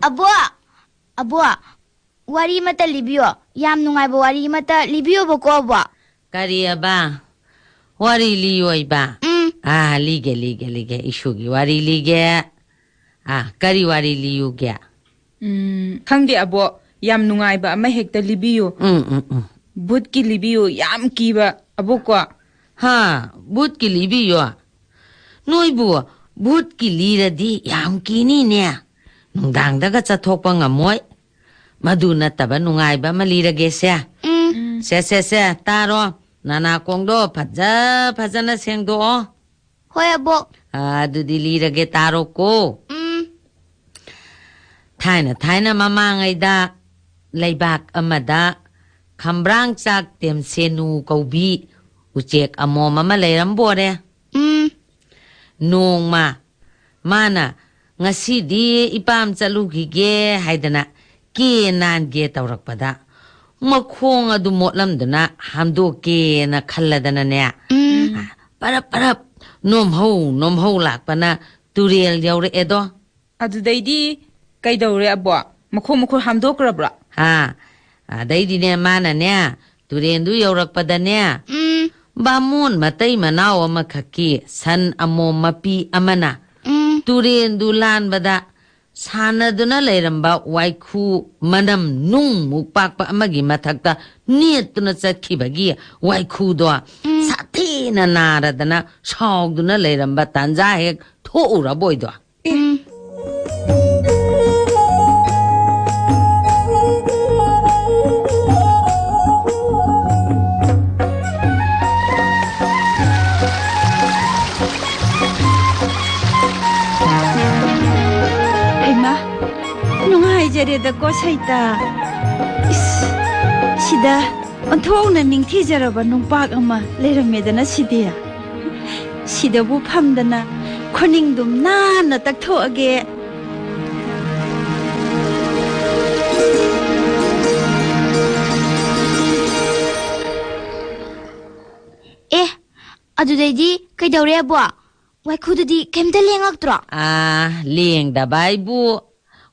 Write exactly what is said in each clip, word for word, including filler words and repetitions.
ꯑꯕꯣ! ꯑꯕꯣ! ꯋꯥꯔꯤ ꯑꯃꯇ ꯂꯤꯕꯤꯌꯣ꯫ ꯌꯥꯝ ꯅꯨꯡꯉꯥꯏꯕ ꯋꯥꯔꯤ ꯑꯃꯇ ꯂꯤꯕꯤꯌꯣꯕꯀꯣ, ꯑꯕꯣ꯫ ꯀꯔꯤ ꯑꯕ? ꯋꯥꯔꯤ ꯂꯤꯌꯣꯏꯕ? ꯎꯝ꯫ ꯑꯥ, ꯂꯤꯒꯦ, ꯂꯤꯒꯦ, ꯂꯤꯒꯦ꯫ ꯏꯁꯨꯒꯤ ꯋꯥꯔꯤ ꯂꯤꯒꯦ꯫ ꯑꯥ, ꯀꯔꯤ ꯋꯥꯔꯤ ꯂꯤꯌꯨꯒꯦ? ꯎꯝ, ꯈꯪꯗꯦ, ꯑꯕꯣ꯫ ꯌꯥꯝ ꯅꯨꯡꯉꯥꯏꯕ ꯑꯃ ꯍꯦꯛꯇ ꯂꯤꯕꯤꯌꯨ꯫ ꯎꯝ, ꯎꯝ, ꯎꯝ꯫ ꯚꯨꯠꯀꯤ ꯂꯤꯕꯤꯌꯨ, ꯌꯥꯝ ꯀꯤꯕ, ꯑꯕꯣꯛꯀꯣ꯫ ꯍꯥ, ꯚꯨꯠꯀꯤ ꯂꯤꯕꯤꯌꯣ? ꯅꯣꯏꯕꯨ ꯚꯨꯠꯀꯤ ꯂꯤꯔꯗꯤ ꯌꯥꯝ ꯀꯤꯅꯤꯅꯦ꯫ ꯅꯨꯡꯗꯥꯡꯗꯒ ꯆꯠꯊꯣꯛꯄ ꯉꯝꯃꯣꯏ꯫ ꯃꯗꯨ ꯅꯠꯇꯕ ꯅꯨꯡꯉꯥꯏꯕ ꯑꯃ ꯂꯤꯔꯒꯦꯁꯦ꯫ ꯎꯝ꯫ ꯁꯦ, ꯁꯦ, ꯁꯦ, ꯇꯥꯔꯣ꯫ ꯅꯅꯥꯀꯣꯡꯗꯣ ꯐꯖ ꯐꯖꯅ ꯁꯦꯡꯗꯣꯛꯑꯣ꯫ ꯍꯣꯏ, ꯑꯕꯣꯛ꯫ ꯑꯥ, ꯑꯗꯨꯗꯤ ꯂꯤꯔꯒꯦ, ꯇꯥꯔꯣꯀꯣ꯫ ꯎꯝ꯫ ꯊꯥꯏꯅ ꯊꯥꯏꯅ ꯃꯃꯥꯡꯉꯩꯗ ꯂꯩꯕꯥꯛ ꯑꯃꯗ ꯈꯝꯕ꯭ꯔꯥꯡ ꯆꯥꯛ ꯇꯦꯝꯁꯦꯅꯨ ꯀꯧꯕꯤ ꯎꯆꯦꯛ ꯑꯃꯣꯝ ꯑꯃ ꯂꯩꯔꯝꯕꯣꯔꯦ꯫ ꯎꯝ꯫ ꯅꯣꯡꯃ ꯃꯥꯅ "ꯉꯁꯤꯗꯤ ꯏꯄꯥꯝ ꯆꯠꯂꯨꯈꯤꯒꯦ" ꯍꯥꯏꯗꯅ ꯀꯦ ꯅꯥꯟꯒꯦ ꯇꯧꯔꯛꯄꯗ, ꯃꯈꯣꯡ ꯑꯗꯨ ꯃꯣꯠꯂꯝꯗꯨꯅ ꯍꯥꯝꯗꯣꯛꯀꯦꯅ ꯈꯜꯂꯗꯅꯅꯦ, ꯎꯝ꯫ ꯄꯔꯞ ꯄꯔꯞ ꯅꯣꯝꯍꯧ ꯅꯣꯝꯍꯧ ꯂꯥꯛꯄꯅ ꯇꯨꯔꯦꯜ ꯌꯧꯔꯛꯑꯦꯗꯣ꯫ ꯑꯗꯨꯗꯩꯗꯤ ꯀꯩꯗꯧꯔꯦ, ꯑꯕꯣ? ꯃꯈꯣꯡ ꯃꯈꯨꯠ ꯍꯥꯝꯗꯣꯛꯈ꯭ꯔꯕ꯭ꯔꯣ? ꯍꯥ, ꯑꯗꯩꯗꯤꯅꯦ, ꯃꯥꯅꯅꯦ ꯇꯨꯔꯦꯟꯗꯨ ꯌꯧꯔꯛꯄꯗꯅꯦ, ꯎꯝ꯫ ꯕꯥꯃꯣꯟ ꯃꯇꯩ ꯃꯅꯥꯎ ꯑꯃꯈꯛꯀꯤ ꯁꯟ ꯑꯃꯣꯝ ꯃꯄꯤ ꯑꯃꯅ, ꯎꯝ꯫ ꯇꯨꯔꯦꯟꯗꯨ ꯂꯥꯟꯕꯗ ꯁꯥꯟꯅꯗꯨꯅ ꯂꯩꯔꯝꯕ ꯋꯥꯏꯈꯨ ꯃꯅꯝ ꯅꯨꯡꯃꯨꯛ ꯄꯥꯛꯄ ꯑꯃꯒꯤ ꯃꯊꯛꯇ ꯅꯦꯠꯇꯨꯅ ꯆꯠꯈꯤꯕꯒꯤ ꯋꯥꯏꯈꯨꯗꯣ, ꯎꯝ꯫ ꯁꯥꯊꯤꯅ ꯅꯥꯔꯗꯅ ꯁꯥꯎꯗꯨꯅ ꯂꯩꯔꯝꯕ ꯇꯥꯟꯖꯥ ꯍꯦꯛ ꯊꯣꯛꯎꯔꯕꯣꯏꯗꯣ꯫ ꯎꯝ꯫ ꯍꯩꯃꯥ, ꯅꯨꯡꯉꯥꯏꯖꯔꯦꯗꯀꯣ ꯁꯩꯇꯥ꯫ ꯏꯁ, ꯁꯤꯗ ꯑꯣꯟꯊꯣꯛꯅ ꯅꯤꯡꯊꯤꯖꯔꯕ ꯅꯨꯡꯄꯥꯛ ꯑꯃ ꯂꯩꯔꯝꯃꯦꯗꯅ ꯁꯤꯗꯤ꯫ ꯁꯤꯗꯕꯨ ꯐꯝꯗꯅ ꯈꯨꯅꯤꯡꯗꯨꯝ ꯅꯥꯟꯅ ꯇꯛꯊꯣꯛꯑꯒꯦ꯫ ꯑꯦ, ꯑꯗꯨꯗꯩꯗꯤ ꯀꯩꯗꯧꯔꯦ, ꯑꯕꯣ? ꯋꯥꯏꯈꯨꯗꯨꯗꯤ ꯀꯩꯝꯇ ꯂꯦꯡꯉꯛꯇ꯭ꯔꯣ? ꯑꯥ, ꯂꯦꯡꯗꯕ ꯍꯥꯏꯕꯨ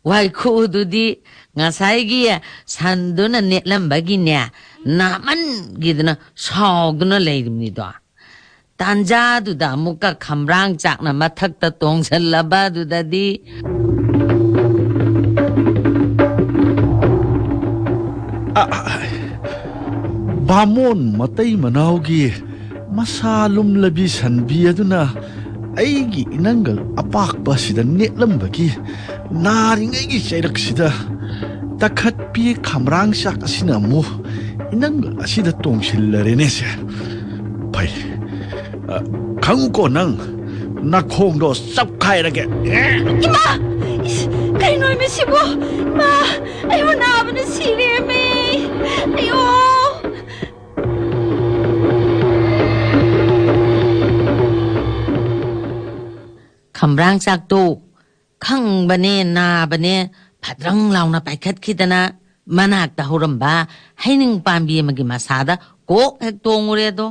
ꯋꯥꯏꯈꯨꯗꯨꯗꯤ ꯉꯁꯥꯏꯒꯤ ꯁꯟꯗꯨꯅ ꯅꯦꯠꯂꯝꯕꯒꯤꯅꯦ, ꯅꯥꯃꯟꯒꯤꯗꯅ ꯁꯥꯎꯗꯨꯅ ꯂꯩꯔꯤꯕꯅꯤꯗꯣ꯫ ꯇꯥꯟꯖꯥꯗꯨꯗ ꯑꯃꯨꯛꯀ ꯈꯝꯕ꯭ꯔꯥꯡ ꯆꯥꯛꯅ ꯃꯊꯛꯇ ꯇꯣꯡꯁꯤꯜꯂꯕ ꯑꯗꯨꯗꯗꯤ꯫ ꯑ, ꯑ, ꯕꯥꯃꯣꯟ ꯃꯇꯩ ꯃꯅꯥꯎꯒꯤ ꯃꯁꯥ ꯂꯨꯝꯂꯕꯤ ꯁꯟꯕꯤ ꯑꯗꯨꯅ ꯑꯩꯒꯤ ꯏꯅꯪꯒꯜ ꯑꯄꯥꯛꯄ ꯑꯁꯤꯗ ꯅꯦꯠꯂꯝꯕꯒꯤ ꯅꯥꯔꯤꯉꯩꯒꯤ ꯆꯩꯔꯛꯁꯤꯗ ꯇꯈꯠꯄꯤ ꯈꯝꯕ꯭ꯔꯥꯡ ꯆꯥꯛ ꯑꯁꯤꯅ ꯑꯃꯨꯛ ꯏꯅꯪꯒꯜ ꯑꯁꯤꯗ ꯇꯣꯡꯁꯤꯜꯂꯔꯦꯅꯦꯁꯦ꯫ ꯐꯩ꯫ ꯑ, ꯈꯪꯉꯨꯀꯣ ꯅꯪ, ꯅꯈꯣꯡꯗꯣ ꯆꯞꯈꯥꯏꯔꯒꯦ꯫ ꯏꯃꯥ! ꯏꯁ, ꯀꯩꯅꯣ ꯃꯁꯤꯕꯨ? ꯏꯃꯥ! ꯑꯩꯕꯨ ꯅꯥꯕꯅ ꯁꯤꯔꯦꯃꯦ! ꯑꯌꯣ! ꯈꯝꯕ꯭ꯔꯥꯡ ꯆꯥꯛꯇꯣ ꯈꯪꯕꯅꯦ, ꯅꯥꯕꯅꯦ, ꯐꯗ꯭ꯔꯪ ꯂꯥꯎꯅ ꯄꯥꯏꯈꯠꯈꯤꯗꯅ ꯃꯅꯥꯛꯇ ꯍꯧꯔꯝꯕ ꯍꯩꯅꯤꯡ ꯄꯥꯝꯕꯤ ꯑꯃꯒꯤ ꯃꯁꯥꯗ ꯀꯣꯛ ꯍꯦꯛ ꯇꯣꯡꯉꯨꯔꯦ ꯑꯗꯣ꯫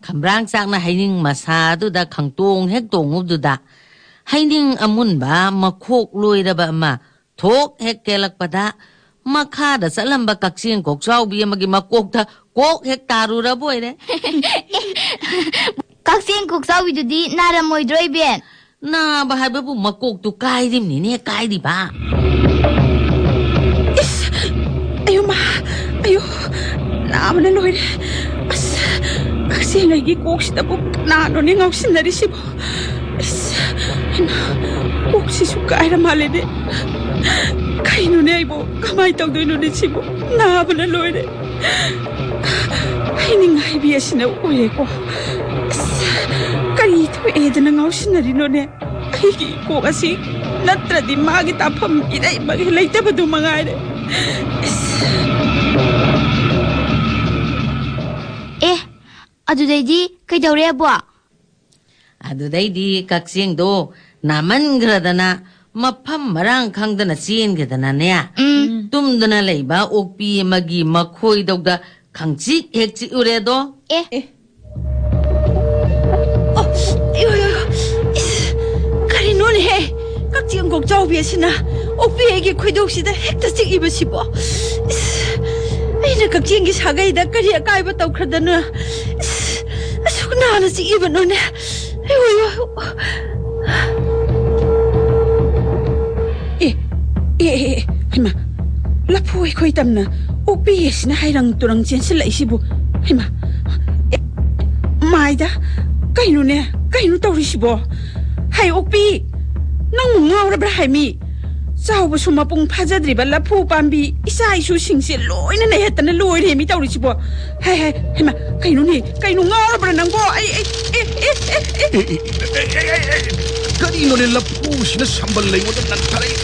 ꯈꯝꯕ꯭ꯔꯥꯡ ꯆꯥꯛꯅ ꯍꯩꯅꯤꯡ ꯃꯁꯥ ꯑꯗꯨꯗ ꯈꯪꯇꯣꯡ ꯍꯦꯛ ꯇꯣꯡꯉꯨꯕꯗꯨꯗ ꯍꯩꯅꯤꯡ ꯑꯃꯨꯟꯕ ꯃꯈꯣꯛ ꯂꯣꯏꯔꯕ ꯑꯃ ꯊꯣꯛ ꯍꯦꯛ ꯀꯦꯜꯂꯛꯄꯗ ꯃꯈꯥꯗ ꯆꯠꯂꯝꯕ ꯀꯛꯆꯦꯡ ꯀꯣꯛꯆꯥꯎꯕꯤ ꯑꯃꯒꯤ ꯃꯀꯣꯛꯇ ꯀꯣꯛ ꯍꯦꯛ ꯇꯥꯔꯨꯔꯕ ꯑꯣꯏꯔꯦ꯫ ꯀꯛꯆꯦꯡ ꯀꯣꯛꯆꯥꯎꯕꯤꯗꯨꯗꯤ ꯅꯥꯔꯝꯃꯣꯏꯗ꯭ꯔꯣ, ꯏꯕꯦꯟ? ꯅꯥꯕ ꯍꯥꯏꯕꯕꯨ ꯃꯀꯣꯛꯇꯨ ꯀꯥꯏꯔꯤꯕꯅꯤꯅꯦ, ꯀꯥꯏꯔꯤꯕ꯫ ꯏꯁ! ꯑꯌꯣ ꯃꯥ! ꯑꯌꯣ! ꯅꯥꯕꯅ ꯂꯣꯏꯔꯦ꯫ ꯑꯁ! ꯀꯛꯆꯦꯡ ꯑꯩꯒꯤ ꯀꯣꯛꯁꯤꯗꯕꯨ ꯀꯅꯥꯅꯣꯅꯦ ꯉꯥꯎꯁꯤꯟꯅꯔꯤꯁꯤꯕꯣ? ꯏꯁ! ꯍꯩꯃꯥ! ꯀꯣꯛꯁꯤꯁꯨ ꯀꯥꯏꯔ ꯃꯥꯜꯂꯦꯅꯦ꯫ ꯀꯩꯅꯣꯅꯦ ꯑꯩꯕꯨ? ꯀꯃꯥꯏ ꯇꯧꯗꯣꯏꯅꯣꯅꯦ ꯁꯤꯕꯨ? ꯅꯥꯕꯅ ꯂꯣꯏꯔꯦ꯫ ꯍꯩꯅꯤꯡ ꯍꯩꯕꯤ ꯑꯁꯤꯅ ꯑꯣꯏꯔꯦꯀꯣ꯫ ꯑꯁ! ꯀꯔꯤ ꯊꯣꯛꯑꯦꯗꯅ ꯉꯥꯎꯁꯤꯟꯅꯔꯤꯅꯣꯅꯦ? ꯑꯩꯒꯤ ꯀꯣꯛ ꯑꯁꯤ ꯅꯠꯇ꯭ꯔꯗꯤ ꯃꯥꯒꯤ ꯇꯥꯐꯝ ꯏꯔꯩꯃꯛ ꯂꯩꯇꯕꯗꯨ ꯃꯉꯥꯏꯔꯦ꯫ ꯑꯁ! ꯑꯦ, ꯑꯗꯨꯗꯩꯗꯤ ꯀꯩꯗꯧꯔꯦ, ꯑꯕꯣ? ꯑꯗꯨꯗꯩꯗꯤ ꯀꯛꯆꯦꯡꯗꯣ ꯅꯥꯃꯟꯈ꯭ꯔꯗꯅ ꯃꯐꯝ ꯃꯔꯥꯡ ꯈꯪꯗꯅ ꯆꯦꯟꯈꯤꯗꯅꯅꯦ, ꯎꯝ꯫ ꯇꯨꯝꯗꯨꯅ ꯂꯩꯕ ꯑꯣꯛꯄꯤ ꯑꯃꯒꯤ ꯃꯈꯣꯏꯗꯧꯗ ꯈꯪꯆꯤꯛ ꯍꯦꯛ ꯆꯤꯛꯎꯔꯦꯗꯣ꯫ ꯑꯦ꯫ ꯑꯣ, ꯑꯌꯣ, ꯑꯌꯣ, ꯑꯌꯣ꯫ ꯏꯁ, ꯀꯔꯤꯅꯣꯅꯦꯍꯦ? ꯀꯛꯆꯦꯡ ꯀꯣꯛꯆꯥꯎꯕꯤ ꯑꯁꯤꯅ ꯑꯣꯛꯄꯤ, ꯑꯩꯒꯤ ꯈꯣꯏꯗꯧꯁꯤꯗ ꯍꯦꯛꯇ ꯆꯤꯛꯏꯕꯁꯤꯕꯣ꯫ ꯏꯁ, ꯑꯩꯅ ꯀꯛꯆꯦꯡꯒꯤ ꯁꯥꯒꯩꯗ ꯀꯔꯤ ꯑꯀꯥꯏꯕ ꯇꯧꯈ꯭ꯔꯗꯅ, ꯏꯁ, ꯑꯁꯨꯛ ꯅꯥꯅ ꯆꯤꯛꯏꯕꯅꯣꯅꯦ? ꯑꯌꯣ, ꯑꯌꯣ꯫ ꯑꯦ, ꯑꯦ, ꯑꯦ, ꯑꯦ, ꯍꯩꯃꯥ, ꯂꯐꯨ ꯑꯩꯈꯣꯏ ꯇꯝꯅ ꯑꯣꯛꯄꯤ ꯑꯁꯤꯅ ꯍꯩꯔꯪ ꯇꯨꯔꯪ ꯆꯦꯟꯁꯤꯜꯂꯛꯏꯁꯤꯕꯨ? ꯍꯩꯃꯥ, ꯑꯦ, ꯃꯥꯏꯗ, ꯀꯩꯅꯣꯅꯦ, ꯀꯩꯅꯣ ꯇꯧꯔꯤꯁꯤꯕꯣ? ꯍꯩ ꯑꯣꯛꯄꯤ, ꯅꯪꯕꯨ ꯉꯥꯎꯔꯕ꯭ꯔꯥ ꯍꯥꯏꯃꯤ? ꯆꯥꯎꯕꯁꯨ ꯃꯄꯨꯡ ꯐꯥꯖꯗ꯭ꯔꯤꯕ ꯂꯐꯨ ꯄꯥꯝꯕꯤ ꯏꯆꯥ ꯏꯁꯨꯁꯤꯡꯁꯦ ꯂꯣꯏꯅ ꯅꯩꯍꯠꯇꯅ ꯂꯣꯏꯔꯦ ꯃꯤ ꯇꯧꯔꯤꯁꯤꯕꯣ꯫ ꯍꯥꯏ, ꯍꯥꯏ, ꯍꯩꯃꯥ, ꯀꯩꯅꯣꯅꯦ? ꯀꯩꯅꯣ ꯉꯥꯎꯔꯕ꯭ꯔꯥ ꯅꯪꯕꯣ? ꯑꯩ, ꯑꯩ, ꯑꯦ, ꯑꯦ, ꯑꯦ, ꯑꯦ꯫ ꯑꯦ, ꯑꯦ, ꯑꯦ, ꯑꯦ, ꯑꯦ, ꯀꯔꯤꯅꯣꯅꯦ ꯂꯐꯨꯁꯤꯅ ꯁꯝꯕꯜ ꯂꯩꯉꯣꯟꯗ ꯅꯟꯊꯔꯛꯏ?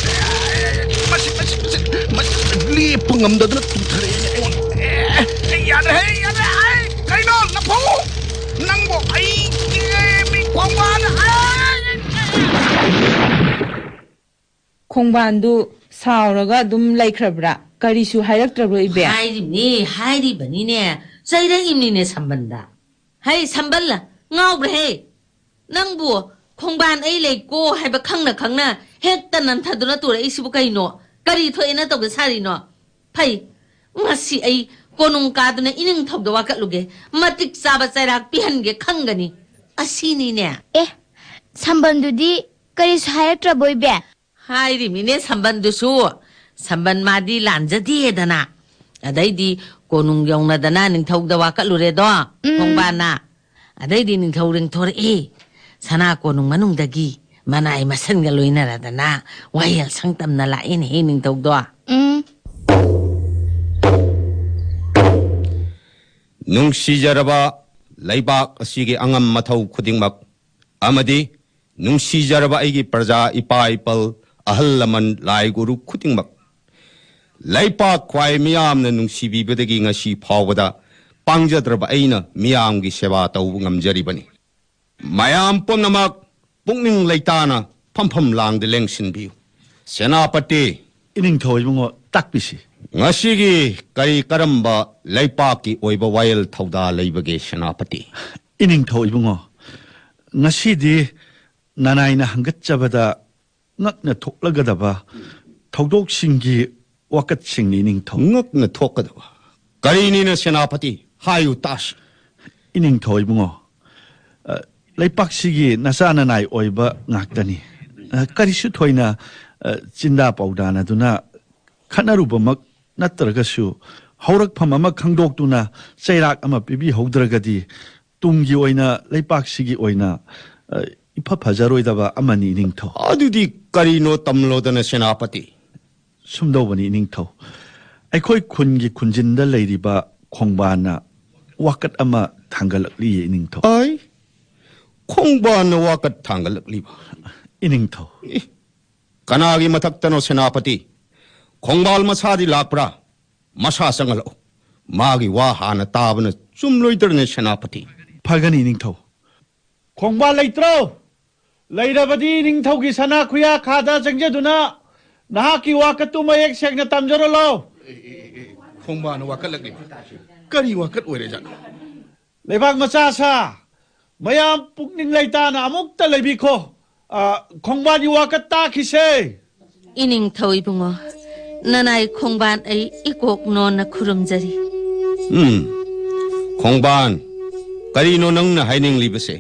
ꯃꯁꯤ, ꯃꯁꯤ, ꯃꯁꯤ, ꯃꯁꯤ ꯂꯦꯞꯄ ꯉꯝꯗꯗꯅ ꯇꯨꯊꯔꯛꯑꯦ ꯑꯩꯉꯣꯟꯗ꯫ ꯑꯦ, ꯑꯦ, ꯌꯥꯗ꯭ꯔꯦ, ꯌꯥꯗ꯭ꯔꯦ, ꯑꯩ ꯀꯩꯅꯣ ꯂꯐꯨ? ꯅꯪꯕꯨ ꯑꯩ ꯃꯤ ꯈꯣꯡꯕꯥꯟ, ꯑꯩ ꯈꯣꯡꯕꯥꯟꯗꯨ ꯁꯥꯎꯔꯒ ꯑꯗꯨꯝ ꯂꯩꯈ꯭ꯔꯕ꯭ꯔꯥ? ꯀꯔꯤꯁꯨ ꯍꯥꯏꯔꯛꯇ꯭ꯔꯕ꯭ꯔꯣ, ꯏꯕꯦ? ꯍꯥꯏꯔꯤꯕꯅꯤ, ꯍꯥꯏꯔꯤꯕꯅꯤꯅꯦ꯫ ꯆꯩꯔꯛꯏꯕꯅꯤꯅꯦ ꯁꯝꯕꯟꯗ꯫ ꯍꯩ, ꯁꯝꯕꯜ, ꯉꯥꯎꯕ꯭ꯔꯥꯍꯦ? ꯅꯪꯕꯨ ꯈꯣꯡꯕꯥꯟ ꯑꯩ ꯂꯩꯀꯣ ꯍꯥꯏꯕ ꯈꯪꯅ ꯈꯪꯅ ꯍꯦꯛꯇ ꯅꯟꯊꯗꯨꯅ ꯇꯨꯔꯛꯏꯁꯤꯕꯨ ꯀꯩꯅꯣ? ꯀꯔꯤ ꯊꯣꯛꯑꯦꯅ ꯇꯧꯒꯦ ꯁꯥꯔꯤꯅꯣ? ꯐꯩ, ꯉꯁꯤ ꯑꯩ ꯀꯣꯅꯨꯡ ꯀꯥꯗꯨꯅ ꯏꯅꯤꯡꯊꯧꯗ ꯋꯥꯀꯠꯂꯨꯒꯦ꯫ ꯃꯇꯤꯛ ꯆꯥꯕ ꯆꯩꯔꯥꯛ ꯄꯤꯍꯟꯒꯦ ꯈꯪꯒꯅꯤ꯫ ꯑꯁꯤꯅꯤꯅꯦ꯫ ꯑꯦ, ꯁꯝꯕꯜꯗꯨꯗꯤ ꯀꯔꯤꯁꯨ ꯍꯥꯏꯔꯛꯇ꯭ꯔꯕꯣ, ꯏꯕꯦ? ꯍꯥꯏꯔꯤꯃꯤꯅꯦ ꯁꯝꯕꯟꯗꯨꯁꯨ꯫ ꯁꯝꯕꯟ ꯃꯥꯗꯤ ꯂꯥꯟꯖꯗꯦꯗꯅ꯫ ꯑꯗꯩꯗꯤ ꯀꯣꯅꯨꯡ ꯌꯧꯅꯗꯅ ꯅꯤꯡꯊꯧꯗ ꯋꯥꯀꯠꯂꯨꯔꯦꯗꯣ꯫ ꯈꯣꯡꯕꯥꯟꯅ꯫ ꯑꯗꯩꯗꯤ ꯅꯤꯡꯊꯧ ꯂꯦꯡꯊꯣꯔꯛꯏ꯫ ꯁꯅꯥ ꯀꯣꯅꯨꯡ ꯃꯅꯨꯡꯗꯒꯤ ꯃꯅꯥꯏ ꯃꯁꯟꯒ ꯂꯣꯏꯅꯔꯗꯅ ꯋꯥꯌꯦꯜ ꯁꯪ ꯇꯝꯅ ꯂꯥꯛꯑꯦꯅꯦꯍꯦ ꯅꯤꯡꯊꯧꯗꯣ꯫ ꯎꯝ꯫ ꯅꯨꯡꯁꯤꯖꯔꯕ ꯂꯩꯕꯥꯛ ꯑꯁꯤꯒꯤ ꯑꯉꯝ ꯃꯊꯧ ꯈꯨꯗꯤꯡꯃꯛ ꯑꯃꯗꯤ ꯅꯨꯡꯁꯤꯖꯔꯕ ꯑꯩꯒꯤ ꯄ꯭ꯔꯖꯥ, ꯏꯄꯥ ꯏꯄꯜ, ꯑꯍꯜ ꯂꯃꯟ, ꯂꯥꯏ ꯒꯨꯔꯨ ꯈꯨꯗꯤꯡꯃꯛ, ꯂꯩꯄꯥꯛ ꯈ꯭ꯋꯥꯏ ꯃꯤꯌꯥꯝꯅ ꯅꯨꯡꯁꯤꯕꯤꯕꯗꯒꯤ ꯉꯁꯤ ꯐꯥꯎꯕꯗ ꯄꯥꯡꯖꯗ꯭ꯔꯕ ꯑꯩꯅ ꯃꯤꯌꯥꯝꯒꯤ ꯁꯦꯕꯥ ꯇꯧꯕ ꯉꯝꯖꯔꯤꯕꯅꯤ꯫ ꯃꯌꯥꯝ ꯄꯨꯝꯅꯃꯛ ꯄꯨꯛꯅꯤꯡ ꯂꯩꯇꯥꯅ ꯐꯝꯐꯝ ꯂꯥꯡꯗ ꯂꯦꯡꯁꯤꯟꯕꯤꯌꯨ꯫ ꯁꯦꯅꯥꯄꯇꯤ, ꯏꯅꯤꯡꯊꯧ ꯏꯕꯨꯡꯉꯣ, ꯇꯥꯛꯄꯤꯁꯤ꯫ ꯉꯁꯤꯒꯤ ꯀꯔꯤ ꯀꯔꯝꯕ ꯂꯩꯄꯥꯛꯀꯤ ꯑꯣꯏꯕ ꯋꯥꯌꯦꯜ ꯊꯧꯗꯥ ꯂꯩꯕꯒꯦ, ꯁꯦꯅꯥꯄꯇꯤ? ꯏꯅꯤꯡꯊꯧ ꯏꯕꯨꯡꯉꯣ, ꯉꯁꯤꯗꯤ ꯅꯅꯥꯏꯅ ꯍꯪꯒꯠꯆꯕꯗ ꯉꯛꯅ ꯊꯣꯛꯂꯒꯗꯕ ꯊꯧꯗꯣꯛꯁꯤꯡꯒꯤ ꯋꯥꯀꯠꯁꯤꯡꯅꯤ, ꯏꯅꯤꯡꯊꯧ꯫ ꯉꯛꯅ ꯊꯣꯛꯀꯗꯕ ꯀꯔꯤꯅꯤꯅ, ꯁꯦꯅꯥꯄꯇꯤ? ꯍꯥꯏꯌꯨ ꯇꯥꯁꯤ꯫ ꯏꯅꯤꯡꯊꯧ ꯏꯕꯨꯡꯉꯣ, ꯑ, ꯂꯩꯄꯥꯛꯁꯤꯒꯤ ꯅꯆꯥ ꯅꯅꯥꯏ ꯑꯣꯏꯕ ꯉꯥꯛꯇꯅꯤ꯫ ꯑ, ꯀꯔꯤꯁꯨ ꯊꯣꯏꯅ, ꯑ, ꯆꯤꯟꯗꯥ ꯄꯥꯎꯗꯥꯅꯗꯨꯅ ꯈꯠꯅꯔꯨꯕꯃꯛ ꯅꯠꯇ꯭ꯔꯒꯁꯨ, ꯍꯧꯔꯛꯐꯝ ꯑꯃ ꯈꯪꯗꯣꯛꯇꯨꯅ ꯆꯩꯔꯥꯛ ꯑꯃ ꯄꯤꯕꯤꯍꯧꯗ꯭ꯔꯒꯗꯤ ꯇꯨꯡꯒꯤ ꯑꯣꯏꯅ ꯂꯩꯄꯥꯛꯁꯤꯒꯤ ꯑꯣꯏꯅ, ꯑ, ꯏꯐ ꯐꯖꯔꯣꯏꯗꯕ ꯑꯃꯅꯤ, ꯏꯅꯤꯡꯊꯧ꯫ ꯑꯗꯨꯗꯤ ꯀꯔꯤꯅꯣ ꯇꯝꯂꯣꯗꯅ, ꯁꯦꯅꯥꯄꯇꯤ? ꯁꯨꯝꯗꯧꯕꯅꯤ, ꯏꯅꯤꯡꯊꯧ꯫ ꯑꯩꯈꯣꯏ ꯈꯨꯟꯒꯤ ꯈꯨꯟꯖꯤꯟꯗ ꯂꯩꯔꯤꯕ ꯈꯣꯡꯕꯥꯟꯅ ꯋꯥꯀꯠ ꯑꯃ ꯊꯥꯡꯒꯠꯂꯛꯂꯤꯌꯦ, ꯏꯅꯤꯡꯊꯧ꯫ ꯑꯩ? ꯈꯣꯡꯕꯥꯟꯅ ꯋꯥꯀꯠ ꯊꯥꯡꯒꯠꯂꯛꯂꯤꯕ? ꯏꯅꯤꯡꯊꯧ꯫ ꯏ, ꯀꯅꯥꯒꯤ ꯃꯊꯛꯇꯅꯣ, ꯁꯦꯅꯥꯄꯇꯤ? ꯈꯣꯡꯕꯥꯜ ꯃꯁꯥꯗꯤ ꯂꯥꯛꯄ꯭ꯔꯥ? ꯃꯁꯥ ꯆꯪꯍꯜꯂꯛꯎ꯫ ꯃꯥꯒꯤ ꯋꯥ ꯍꯥꯟꯅ ꯇꯥꯕꯅ ꯆꯨꯝꯂꯣꯏꯗ꯭ꯔꯅꯦ, ꯁꯦꯅꯥꯄꯇꯤ? ꯐꯒꯅꯤ, ꯏꯅꯤꯡꯊꯧ꯫ ꯈꯣꯡꯕꯥꯜ ꯂꯩꯇ꯭ꯔꯣ? ꯂꯩꯔꯕꯗꯤ ꯅꯤꯡꯊꯧꯒꯤ ꯁꯅꯥ ꯈꯨꯌꯥ ꯈꯥꯗ ꯆꯪꯖꯗꯨꯅ ꯅꯍꯥꯛꯀꯤ ꯋꯥꯀꯠꯇꯨ ꯃꯌꯦꯛ ꯁꯦꯡꯅ ꯇꯝꯖꯔꯣ ꯂꯥꯎ꯫ ꯈꯣꯡꯕꯥꯟꯅ ꯋꯥꯀꯠꯂꯛꯂꯤꯕ? ꯀꯔꯤ ꯋꯥꯀꯠ ꯑꯣꯏꯔꯦ ꯖꯥꯠꯅꯣ? ꯂꯩꯕꯥꯛ ꯃꯆꯥ ꯁꯥ, ꯃꯌꯥꯝ ꯄꯨꯛꯅꯤꯡ ꯂꯩꯇꯥꯅ ꯑꯃꯨꯛꯇ ꯂꯩꯕꯤꯈꯣ꯫ ꯑ, ꯈꯣꯡꯕꯥꯟꯒꯤ ꯋꯥꯀꯠ ꯇꯥꯈꯤꯁꯦ꯫ ꯏꯅꯤꯡꯊꯧ ꯏꯕꯨꯡꯉꯣ, ꯅꯅꯥꯏ ꯈꯣꯡꯕꯥꯟ ꯑꯩ ꯏꯀꯣꯛ ꯅꯣꯟꯅ ꯈꯨꯔꯨꯝꯖꯔꯤ꯫ ꯎꯝ, ꯈꯣꯡꯕꯥꯟ, ꯀꯔꯤꯅꯣ ꯅꯪꯅ ꯍꯥꯏꯅꯤꯡꯂꯤꯕꯁꯦ?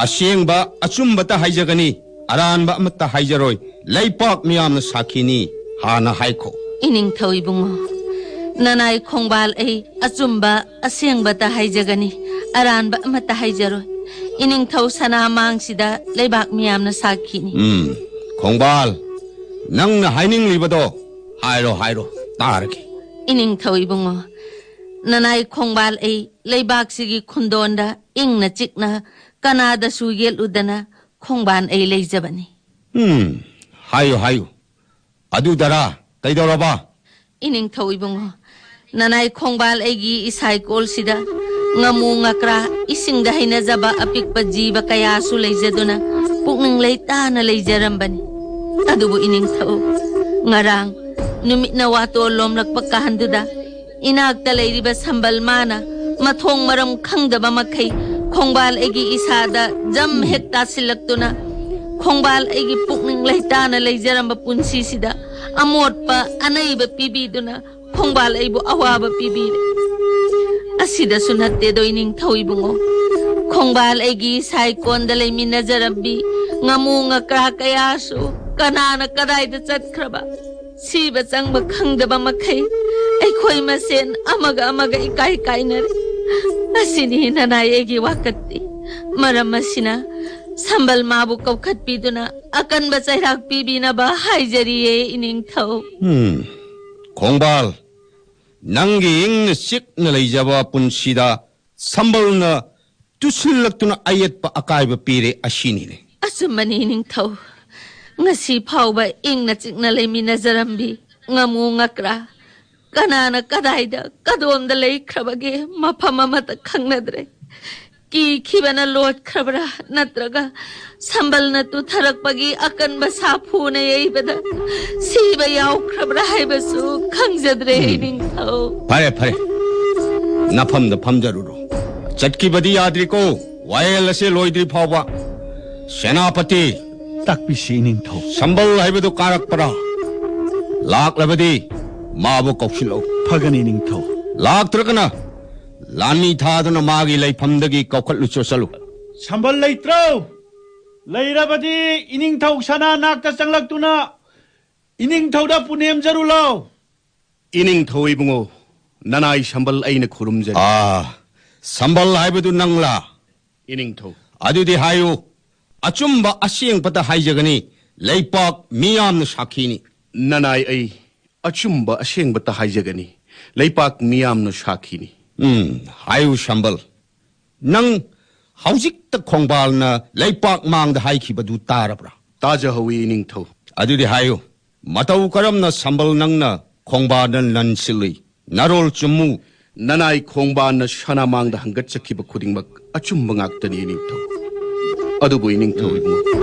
ꯑꯁꯦꯡꯕ ꯑꯆꯨꯝꯕꯇ ꯍꯥꯏꯖꯒꯅꯤ, ꯑꯔꯥꯟꯕ ꯑꯃꯠꯇ ꯍꯥꯏꯖꯔꯣꯏ꯫ ꯂꯩꯄꯥꯛ ꯃꯤꯌꯥꯝꯅ ꯁꯥꯈꯤꯅꯤ꯫ ꯍꯥꯟꯅ ꯍꯥꯏꯈꯣ꯫ ꯏꯅꯤꯡꯊꯧ ꯏꯕꯨꯡꯉꯣ, ꯅꯅꯥꯏ ꯈꯣꯡꯕꯥꯜ ꯑꯩ ꯑꯆꯨꯝꯕ ꯑꯁꯦꯡꯕꯇ ꯍꯥꯏꯖꯒꯅꯤ, ꯑꯔꯥꯟꯕ ꯑꯃꯠꯇ ꯍꯥꯏꯖꯔꯣꯏ꯫ ꯏꯅꯤꯡꯊꯧ ꯁꯅꯥ ꯃꯥꯡꯁꯤꯗ ꯂꯩꯕꯥꯛ ꯃꯤꯌꯥꯝꯅ ꯁꯥꯈꯤꯅꯤ꯫ ꯎꯝ, ꯈꯣꯡꯕꯥꯜ, ꯅꯪꯅ ꯍꯥꯏꯅꯤꯡꯂꯤꯕꯗꯣ ꯍꯥꯏꯔꯣ, ꯍꯥꯏꯔꯣ, ꯇꯥꯔꯒꯦ꯫ ꯏꯅꯤꯡꯊꯧ ꯏꯕꯨꯡꯉꯣ, ꯅꯅꯥꯏ ꯈꯣꯡꯕꯥꯜ ꯑꯩ ꯂꯩꯕꯥꯛꯁꯤꯒꯤ ꯈꯨꯟꯗꯣꯟꯗ ꯏꯪꯅ ꯆꯤꯛꯅ ꯀꯅꯥꯗꯁꯨ ꯌꯦꯠꯂꯨꯗꯅ ꯈꯣꯡꯕꯥꯟ ꯑꯩ ꯂꯩꯖꯕꯅꯤ꯫ ꯎꯝ, ꯍꯥꯏꯌꯨ, ꯍꯥꯏꯌꯨ꯫ ꯑꯗꯨꯗꯔꯥ? ꯀꯩꯗꯧꯔꯕ? ꯏꯅꯤꯡꯊꯧ ꯏꯕꯨꯡꯉꯣ, ꯅꯅꯥꯏ ꯈꯣꯡꯕꯥꯜ ꯑꯩꯒꯤ ꯏꯁꯥꯏ ꯀꯣꯜꯁꯤꯗ ꯉꯥꯃꯨ ꯉꯀ꯭ꯔꯥ, ꯏꯁꯤꯡꯗ ꯍꯩꯅꯖꯕ ꯑꯄꯤꯛꯄ ꯖꯤꯕ ꯀꯌꯥꯁꯨ ꯂꯩꯖꯗꯨꯅ ꯄꯨꯛꯅꯤꯡ ꯂꯩꯇꯥꯅ ꯂꯩꯖꯔꯝꯕꯅꯤ꯫ ꯑꯗꯨꯕꯨ ꯏꯅꯤꯡꯊꯧ, ꯉꯔꯥꯡ ꯅꯨꯃꯤꯠꯅ ꯋꯥꯇꯣꯜ ꯂꯣꯝꯂꯛꯄ ꯀꯥꯟꯗꯨꯗ ꯏꯅꯥꯛꯇ ꯂꯩꯔꯤꯕ ꯁꯝꯕꯜ ꯃꯥꯅ ꯃꯊꯣꯡ ꯃꯔꯝ ꯈꯪꯗꯕ ꯃꯈꯩ ꯈꯣꯡꯕꯥꯜ ꯑꯩꯒꯤ ꯏꯁꯥꯗ ꯖꯝ ꯍꯦꯛ ꯇꯥꯁꯤꯜꯂꯛꯇꯨꯅ ꯈꯣꯡꯕꯥꯜ ꯑꯩꯒꯤ ꯄꯨꯛꯅꯤꯡ ꯂꯩꯇꯥꯅ ꯂꯩꯖꯔꯝꯕ ꯄꯨꯟꯁꯤꯁꯤꯗ ꯑꯃꯣꯠꯄ ꯑꯅꯩꯕ ꯄꯤꯕꯤꯗꯨꯅ ꯈꯣꯡꯕꯥꯜ ꯑꯩꯕꯨ ꯑꯋꯥꯕ ꯄꯤꯕꯤꯔꯦ꯫ ꯑꯁꯤꯗꯁꯨ ꯅꯠꯇꯦꯗꯣ ꯏꯅꯤꯡꯊꯧ ꯏꯕꯨꯡꯉꯣ, ꯈꯣꯡꯕꯥꯜ ꯑꯩꯒꯤ ꯁꯥꯏꯀꯣꯟꯗ ꯂꯩꯃꯤꯟꯅꯖꯔꯝꯕꯤ ꯉꯥꯃꯨ ꯉꯀ꯭ꯔꯥ ꯀꯌꯥꯁꯨ ꯀꯅꯥꯅ ꯀꯗꯥꯏꯗ ꯆꯠꯈ꯭ꯔꯕ, ꯁꯤꯕ ꯆꯪꯕ ꯈꯪꯗꯕ ꯃꯈꯩ ꯑꯩꯈꯣꯏ ꯃꯁꯦꯟ ꯑꯃꯒ ꯑꯃꯒ ꯏꯀꯥꯏ ꯀꯥꯏꯅꯔꯦ꯫ ꯑꯁꯤꯅꯤ ꯅꯅꯥꯏ ꯑꯩꯒꯤ ꯋꯥꯀꯠꯇꯤ꯫ ꯃꯔꯝ ꯑꯁꯤꯅ ꯁꯝꯕꯜ ꯃꯥꯕꯨ ꯀꯧꯈꯠꯄꯤꯗꯨꯅ ꯑꯀꯟꯕ ꯆꯩꯔꯥꯛ ꯄꯤꯕꯤꯅꯕ ꯍꯥꯏꯖꯔꯤꯌꯦ ꯏꯅꯤꯡꯊꯧ꯫ ꯎꯝ, ꯈꯣꯡꯕꯥꯜ, ꯅꯪꯒꯤ ꯏꯪꯅ ꯆꯤꯛꯅ ꯂꯩꯖꯕ ꯄꯨꯟꯁꯤꯗ ꯁꯝꯕꯜꯅ ꯇꯨꯁꯤꯜꯂꯛꯇꯨꯅ ꯑꯌꯦꯠꯄ ꯑꯀꯥꯏꯕ ꯄꯤꯔꯦ ꯑꯁꯤꯅꯤꯅꯦ꯫ ꯑꯆꯨꯝꯕꯅꯤ ꯏꯅꯤꯡꯊꯧ꯫ ꯉꯁꯤ ꯐꯥꯎꯕ ꯏꯪꯅ ꯆꯤꯛꯅ ꯂꯩꯃꯤꯟꯅꯖꯔꯝꯕꯤ ꯉꯥꯃꯨ ꯉꯀ꯭ꯔꯥ ꯀꯅꯥꯅ ꯀꯗꯥꯏꯗ ꯀꯗꯣꯝꯗ ꯂꯩꯈ꯭ꯔꯕꯒꯦ ꯃꯐꯝ ꯑꯃꯠꯇ ꯈꯪꯅꯗ꯭ꯔꯦ꯫ ꯀꯤꯈꯤꯕꯅ ꯂꯣꯠꯈ꯭ꯔꯕ꯭ꯔꯥ, ꯅꯠꯇ꯭ꯔꯒ ꯁꯝꯕꯜꯅ ꯇꯨꯊꯔꯛꯄꯒꯤ ꯑꯀꯟꯕ ꯁꯥꯐꯨꯅ ꯌꯩꯕꯗ ꯁꯤꯕ ꯌꯥꯎꯈ꯭ꯔꯕ꯭ꯔꯥ ꯍꯥꯏꯕꯁꯨ ꯈꯪꯖꯗ꯭ꯔꯦ ꯏꯅꯤꯡꯊꯧ꯫ ꯐꯔꯦ, ꯐꯔꯦ, ꯅꯐꯝꯗ ꯐꯝꯖꯔꯨꯔꯣ꯫ ꯆꯠꯈꯤꯕꯗꯤ ꯌꯥꯗ꯭ꯔꯤꯀꯣ, ꯋꯥꯌꯦꯜ ꯑꯁꯦ ꯂꯣꯏꯗ꯭ꯔꯤ ꯐꯥꯎꯕ꯫ ꯁꯦꯅꯥꯄꯇꯤ, ꯇꯥꯛꯄꯤꯁꯤ ꯏꯅꯤꯡꯊꯧ꯫ ꯁꯝꯕꯜ ꯍꯥꯏꯕꯗꯨ ꯀꯥꯔꯛꯄ꯭ꯔꯥ? ꯂꯥꯛꯂꯕꯗꯤ ꯃꯥꯕꯨ ꯀꯧꯁꯤꯜꯂꯛꯎ꯫ ꯐꯒꯅꯤ ꯏꯅꯤꯡꯊꯧ꯫ ꯂꯥꯛꯇ꯭ꯔꯒꯅ ꯂꯥꯟꯃꯤ ꯊꯥꯗꯨꯅ ꯃꯥꯒꯤ ꯂꯩꯐꯝꯗꯒꯤ ꯀꯧꯈꯠꯂꯨ ꯆꯠꯂꯨ꯫ ꯁꯝꯕꯜ ꯂꯩꯇ꯭ꯔꯣ? ꯂꯩꯔꯕꯗꯤ ꯏꯅꯤꯡꯊꯧ ꯁꯅꯥ ꯅꯥꯛꯇ ꯆꯪꯂꯛꯇꯨꯅ ꯏꯅꯤꯡꯊꯧꯗ ꯄꯨꯅꯦꯝꯖꯔꯨ ꯂꯥꯎ꯫ ꯏꯅꯤꯡꯊꯧ ꯏꯕꯨꯡꯉꯣ, ꯅꯅꯥꯏ ꯁꯝꯕꯜ ꯑꯩꯅ ꯈꯨꯔꯨꯝꯖꯔꯤ꯫ ꯑꯥ, ꯁꯝꯕꯜ ꯍꯥꯏꯕꯗꯨ ꯅꯪꯂꯥ? ꯏꯅꯤꯡꯊꯧ꯫ ꯑꯗꯨꯗꯤ ꯍꯥꯏꯌꯨ, ꯑꯆꯨꯝꯕ ꯑꯁꯦꯡꯕꯇ ꯍꯥꯏꯖꯒꯅꯤ, ꯂꯩꯄꯥꯛ ꯃꯤꯌꯥꯝꯅ ꯁꯥꯈꯤꯅꯤ꯫ ꯅꯅꯥꯏ ꯑꯩ ꯑꯆꯨꯝꯕ ꯑꯁꯦꯡꯕꯇ ꯍꯥꯏꯖꯒꯅꯤ, ꯂꯩꯄꯥꯛ ꯃꯤꯌꯥꯝꯅ ꯁꯥꯈꯤꯅꯤ꯫ ꯎꯝ, ꯍꯥꯏꯌꯨ ꯁꯝꯕꯜ, ꯅꯪ ꯍꯧꯖꯤꯛꯇ ꯈꯣꯡꯕꯥꯜꯅ ꯂꯩꯄꯥꯛ ꯃꯥꯡꯗ ꯍꯥꯏꯈꯤꯕꯗꯨ ꯇꯥꯔꯕ꯭ꯔꯥ? ꯇꯥꯖꯍꯧꯏ ꯏꯅꯤꯡꯊꯧ꯫ ꯑꯗꯨꯗꯤ ꯍꯥꯏꯌꯨ, ꯃꯇꯧ ꯀꯔꯝꯅ ꯁꯝꯕꯜ ꯅꯪꯅ ꯈꯣꯡꯕꯥꯜꯗ ꯂꯟꯁꯤꯜꯂꯨꯏ? ꯅꯔꯣꯜ ꯆꯨꯝꯃꯨ꯫ ꯅꯅꯥꯏ ꯈꯣꯡꯕꯥꯟꯅ ꯁꯅꯥꯃꯥꯡꯗ ꯍꯪꯒꯠꯆꯈꯤꯕ ꯈꯨꯗꯤꯡꯃꯛ ꯑꯆꯨꯝꯕ ꯉꯥꯛꯇꯅꯤ, ꯏꯅꯤꯡꯊꯧ꯫ ꯑꯗꯨꯕꯨ, ꯏꯅꯤꯡꯊꯧ ꯏꯕꯨꯡꯉꯣ,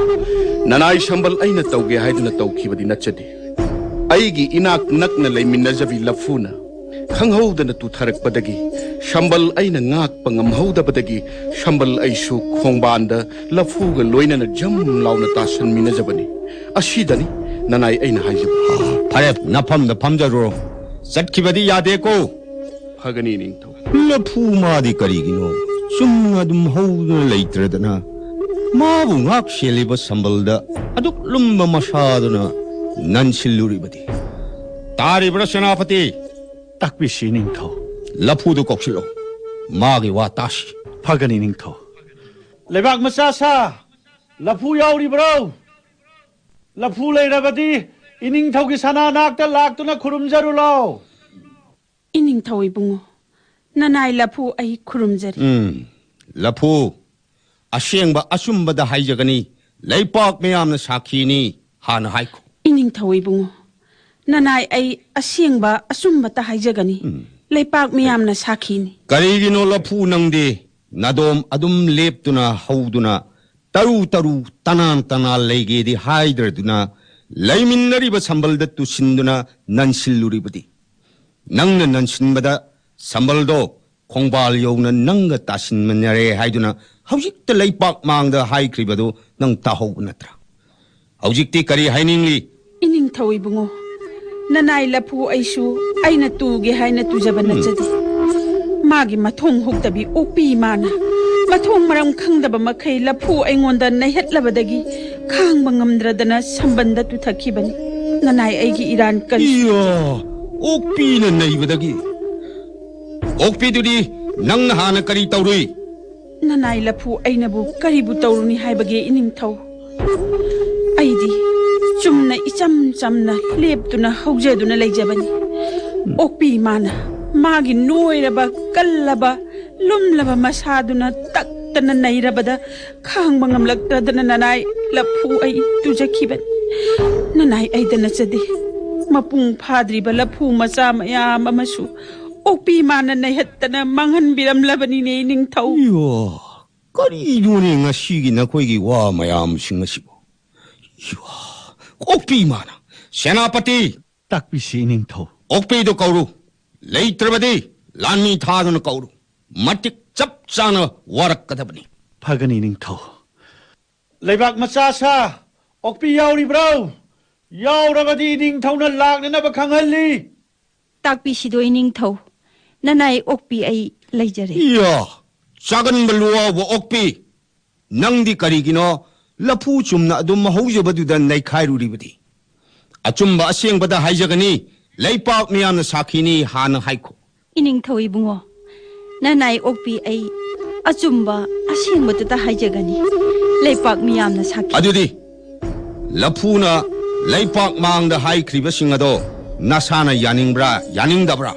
ꯅꯅꯥꯏ ꯁꯝꯕꯜ ꯑꯩꯅ ꯇꯧꯒꯦ ꯍꯥꯏꯗꯨꯅ ꯇꯧꯈꯤꯕꯗꯤ ꯅꯠꯆꯗꯦ꯫ ꯑꯩꯒꯤ ꯏꯅꯥꯛ ꯅꯛꯅ ꯂꯩꯃꯤꯟꯅꯖꯕꯤ ꯂꯐꯨꯅ ꯈꯪꯍꯧꯗꯅ ꯇꯨꯊꯔꯛꯄꯗꯒꯤ ꯁꯝꯕꯜ ꯑꯩꯅ ꯉꯥꯛꯄ ꯉꯝꯍꯧꯗꯕꯗꯒꯤ ꯁꯝꯕꯜ ꯑꯩꯁꯨ ꯈꯣꯡꯕꯥꯟꯗ ꯂꯐꯨꯒ ꯂꯣꯏꯅꯅ ꯖꯝ ꯂꯥꯎꯅ ꯇꯥꯁꯟꯃꯤꯟꯅꯖꯕꯅꯤ꯫ ꯑꯁꯤꯗꯅꯤ ꯅꯅꯥꯏ ꯑꯩꯅ ꯍꯥꯏꯖꯕ꯫ ꯐꯔꯦ, ꯅꯐꯝꯗ ꯐꯝꯖꯔꯨꯔꯣ꯫ ꯆꯠꯈꯤꯕꯗꯤ ꯌꯥꯗꯦꯀꯣ꯫ ꯐꯒꯅꯤ, ꯏꯅꯤꯡꯊꯧ꯫ ꯂꯐꯨ ꯃꯥꯗꯤ ꯀꯔꯤꯒꯤꯅꯣ ꯆꯨꯝꯅ ꯑꯗꯨꯝ ꯍꯧꯗꯨꯅ ꯂꯩꯇ꯭ꯔꯗꯅ, ꯃꯥꯕꯨ ꯉꯥꯛ ꯁꯦꯜꯂꯤꯕ ꯁꯝꯕꯜꯗ ꯑꯗꯨꯛ ꯂꯨꯝꯕ ꯃꯁꯥꯗꯨꯅ ꯅꯟꯁꯤꯜꯂꯨꯔꯤꯕꯗꯤ? ꯇꯥꯔꯤꯕ꯭ꯔꯥ, ꯁꯦꯅꯥꯄꯇꯤ? ꯇꯥꯛꯄꯤꯁꯤ, ꯏꯅꯤꯡꯊꯧ꯫ ꯂꯐꯨꯗꯨ ꯀꯧꯁꯤꯜꯂꯣ꯫ ꯃꯥꯒꯤ ꯋꯥ ꯇꯥꯁꯤ꯫ ꯐꯒꯅꯤ, ꯏꯅꯤꯡꯊꯧ꯫ ꯂꯩꯕꯥꯛ ꯃꯆꯥ ꯁꯥ, ꯂꯐꯨ ꯌꯥꯎꯔꯤꯕ꯭ꯔꯣ? ꯂꯐꯨ ꯂꯩꯔꯕꯗꯤ ꯏꯅꯤꯡꯊꯧꯒꯤ ꯁꯅꯥ ꯅꯥꯛꯇ ꯂꯥꯛꯇꯨꯅ ꯈꯨꯔꯨꯝꯖꯔꯨ ꯂꯥꯎ꯫ ꯏꯅꯤꯡꯊꯧ ꯏꯕꯨꯡꯉꯣ, ꯅꯅꯥꯏ ꯂꯐꯨ ꯑꯩ ꯈꯨꯔꯨꯝꯖꯔꯤ꯫ ꯎꯝ, ꯂꯐꯨ, ꯑꯁꯦꯡꯕ ꯑꯆꯨꯝꯕꯗ ꯍꯥꯏꯖꯒꯅꯤ, ꯂꯩꯄꯥꯛ ꯃꯌꯥꯝꯅ ꯁꯥꯈꯤꯅꯤ ꯍꯥꯟꯅ ꯍꯥꯏꯈꯣ꯫ ꯏꯅꯤꯡꯊꯧ ꯏꯕꯨꯡꯉꯣ, ꯅꯅꯥꯏ ꯑꯩ ꯑꯁꯦꯡꯕ ꯑꯆꯨꯝꯕꯇ ꯍꯥꯏꯖꯒꯅꯤ, ꯎꯝ꯫ ꯂꯩꯄꯥꯛ ꯃꯌꯥꯝꯅ ꯁꯥꯈꯤꯅꯤ꯫ ꯀꯔꯤꯒꯤꯅꯣ ꯂꯐꯨ ꯅꯪꯗꯤ ꯅꯗꯣꯝ ꯑꯗꯨꯝ ꯂꯦꯞꯇꯨꯅ ꯍꯧꯗꯨꯅ ꯇꯔꯨ ꯇꯔꯨ ꯇꯅꯥꯟ ꯇꯅꯥꯟ ꯂꯩꯒꯦꯗꯤ ꯍꯥꯏꯗ꯭ꯔꯗꯨꯅ ꯂꯩꯃꯤꯟꯅꯔꯤꯕ ꯁꯝꯕꯜꯗ ꯇꯨꯁꯤꯟꯗꯨꯅ ꯅꯟꯁꯤꯜꯂꯨꯔꯤꯕꯗꯤ? ꯅꯪꯅ ꯅꯟꯁꯤꯟꯕꯗ ꯁꯝꯕꯜꯗꯣ ꯈꯣꯡꯕꯥꯜ ꯌꯧꯅ ꯅꯪꯒ ꯇꯥꯁꯤꯟꯃꯤꯟꯅꯔꯦ ꯍꯥꯏꯗꯨꯅ ꯍꯧꯖꯤꯛꯇ ꯂꯩꯄꯥꯛ ꯃꯥꯡꯗ ꯍꯥꯏꯈ꯭ꯔꯤꯕꯗꯨ ꯅꯪ ꯇꯥꯍꯧꯕ ꯅꯠꯇ꯭ꯔꯥ? ꯍꯧꯖꯤꯛꯇꯤ ꯀꯔꯤ ꯍꯥꯏꯅꯤꯡꯂꯤ? ꯏꯅꯤꯡꯊꯧ ꯏꯕꯨꯡꯉꯣ, ꯅꯅꯥꯏ ꯂꯐꯨ ꯑꯩꯁꯨ ꯑꯩꯅ ꯇꯨꯒꯦ ꯍꯥꯏꯅ ꯇꯨꯖꯕ ꯎꯝ꯫ ꯅꯠꯆꯗꯦ꯫ ꯃꯥꯒꯤ ꯃꯊꯣꯡ ꯍꯨꯛꯇꯕꯤ ꯑꯣꯛꯄꯤ ꯏꯃꯥꯅ ꯃꯊꯣꯡ ꯃꯔꯝ ꯈꯪꯗꯕ ꯃꯈꯩ ꯂꯐꯨ ꯑꯩꯉꯣꯟꯗ ꯅꯩꯍꯠꯂꯕꯗꯒꯤ ꯈꯥꯡꯕ ꯉꯝꯗ꯭ꯔꯗꯅ ꯁꯝꯕꯟꯗ ꯇꯨꯊꯈꯤꯕꯅꯤ꯫ ꯅꯅꯥꯏ ꯑꯩꯒꯤ ꯏꯔꯥꯟ ꯀꯔꯤ? ꯏꯌꯥ, ꯑꯣꯛꯄꯤꯅ ꯅꯩꯕꯗꯒꯤ? ꯑꯣꯛꯄꯤꯗꯨꯗꯤ ꯅꯪꯅ ꯍꯥꯟꯅ ꯀꯔꯤ ꯇꯧꯔꯨꯏ? ꯅꯅꯥꯏ ꯂꯐꯨ ꯑꯩꯅꯕꯨ ꯀꯔꯤꯕꯨ ꯇꯧꯔꯨꯅꯤ ꯍꯥꯏꯕꯒꯦ ꯏꯅꯤꯡꯊꯧ? ꯑꯩꯗꯤ ꯆꯨꯝꯅ ꯏꯆꯝ ꯆꯝꯅ ꯂꯦꯞꯇꯨꯅ ꯍꯧꯖꯗꯨꯅ ꯂꯩꯖꯕꯅꯤ꯫ ꯑꯣꯛꯄꯤ ꯏꯃꯥꯅ ꯃꯥꯒꯤ ꯅꯣꯏꯔꯕ, ꯀꯜꯂꯕ, ꯂꯨꯝꯂꯕ ꯃꯁꯥꯗꯨꯅ ꯇꯛꯇꯅ ꯅꯩꯔꯕꯗ ꯈꯥꯡꯕ ꯉꯝꯂꯛꯇꯗꯅ ꯅꯅꯥꯏ ꯂꯐꯨ ꯑꯩ ꯇꯨꯖꯈꯤꯕꯅꯤ꯫ ꯅꯅꯥꯏ ꯑꯩꯗ ꯅꯠꯆꯗꯦ, ꯃꯄꯨꯡ ꯐꯥꯗ꯭ꯔꯤꯕ ꯂꯐꯨ ꯃꯆꯥ ꯃꯌꯥꯝ ꯑꯃꯁꯨ ꯑꯣꯛꯄꯤ ꯏꯃꯥꯅ ꯅꯩꯍꯠꯇꯅ ꯃꯥꯡꯍꯟꯕꯤꯔꯝꯂꯕꯅꯤꯅꯦ ꯏꯅꯤꯡꯊꯧ꯫ ꯏꯌꯣ, ꯀꯔꯤꯅꯣꯅꯦ ꯉꯁꯤꯒꯤ ꯅꯈꯣꯏꯒꯤ ꯋꯥ ꯃꯌꯥꯝꯁꯤꯡ ꯑꯁꯤꯕꯨ? ꯏꯌꯣ, ꯑꯣꯛꯄꯤ ꯏꯃꯥꯅ, ꯁꯦꯅꯥꯄꯇꯤ! ꯇꯥꯛꯄꯤꯁꯤ ꯏꯅꯤꯡꯊꯧ꯫ ꯑꯣꯛꯄꯤꯗꯨ ꯀꯧꯔꯨ꯫ ꯂꯩꯇ꯭ꯔꯕꯗꯤ ꯂꯥꯟꯃꯤ ꯊꯥꯗꯨꯅ ꯀꯧꯔꯨ꯫ ꯃꯇꯤꯛ ꯆꯞ ꯆꯥꯅ ꯋꯥꯔꯛꯀꯗꯕꯅꯤ꯫ ꯐꯒꯅꯤ, ꯅꯤꯡꯊꯧ꯫ ꯂꯩꯕꯥꯛ ꯃꯆꯥ ꯁꯥ ꯑꯣꯛꯄꯤ ꯌꯥꯎꯔꯤꯕ꯭ꯔꯣ? ꯌꯥꯎꯔꯕꯗꯤ ꯅꯤꯡꯊꯧꯅ ꯂꯥꯛꯅꯅꯕ ꯈꯪꯍꯜꯂꯤ꯫ ꯇꯥꯛꯄꯤꯁꯤꯗꯣꯏ ꯅꯤꯡꯊꯧ, ꯅꯅꯥꯏ ꯑꯣꯛꯄꯤ ꯑꯩ ꯂꯩꯖꯔꯦ꯫ ꯏꯌꯥ, ꯆꯥꯒꯟꯕ ꯂꯨꯋꯥꯎꯕ ꯑꯣꯛꯄꯤ, ꯅꯪꯗꯤ ꯀꯔꯤꯒꯤꯅꯣ ꯂꯐꯨ ꯆꯨꯝꯅ ꯑꯗꯨꯝ ꯍꯧꯖꯕꯗꯨꯗ ꯅꯩꯈꯥꯏꯔꯨꯔꯤꯕꯗꯤ? ꯑꯆꯨꯝꯕ ꯑꯁꯦꯡꯕꯗ ꯍꯥꯏꯖꯒꯅꯤ, ꯂꯩꯄꯥꯛ ꯃꯤꯌꯥꯝꯅ ꯁꯥꯈꯤꯅꯤ ꯍꯥꯟꯅ ꯍꯥꯏꯈꯣ꯫ ꯏꯅꯤꯡꯊꯧ ꯏꯕꯨꯡꯉꯣ, ꯅꯅꯥꯏ ꯑꯣꯛꯄꯤ ꯑꯩ ꯑꯆꯨꯝꯕ ꯑꯁꯦꯡꯕꯗꯨꯇ ꯍꯥꯏꯖꯒꯅꯤ꯫ ꯂꯩꯄꯥꯛ ꯃꯤꯌꯥꯝꯅ ꯁꯥꯈꯤ꯫ ꯑꯗꯨꯗꯤ ꯂꯐꯨꯅ ꯂꯩꯄꯥꯛ ꯃꯥꯡꯗ ꯍꯥꯏꯈ꯭ꯔꯤꯕꯁꯤꯡ ꯑꯗꯣ ꯅꯁꯥꯅ ꯌꯥꯅꯤꯡꯕ꯭ꯔꯥ, ꯌꯥꯅꯤꯡꯗꯕ꯭ꯔꯥ?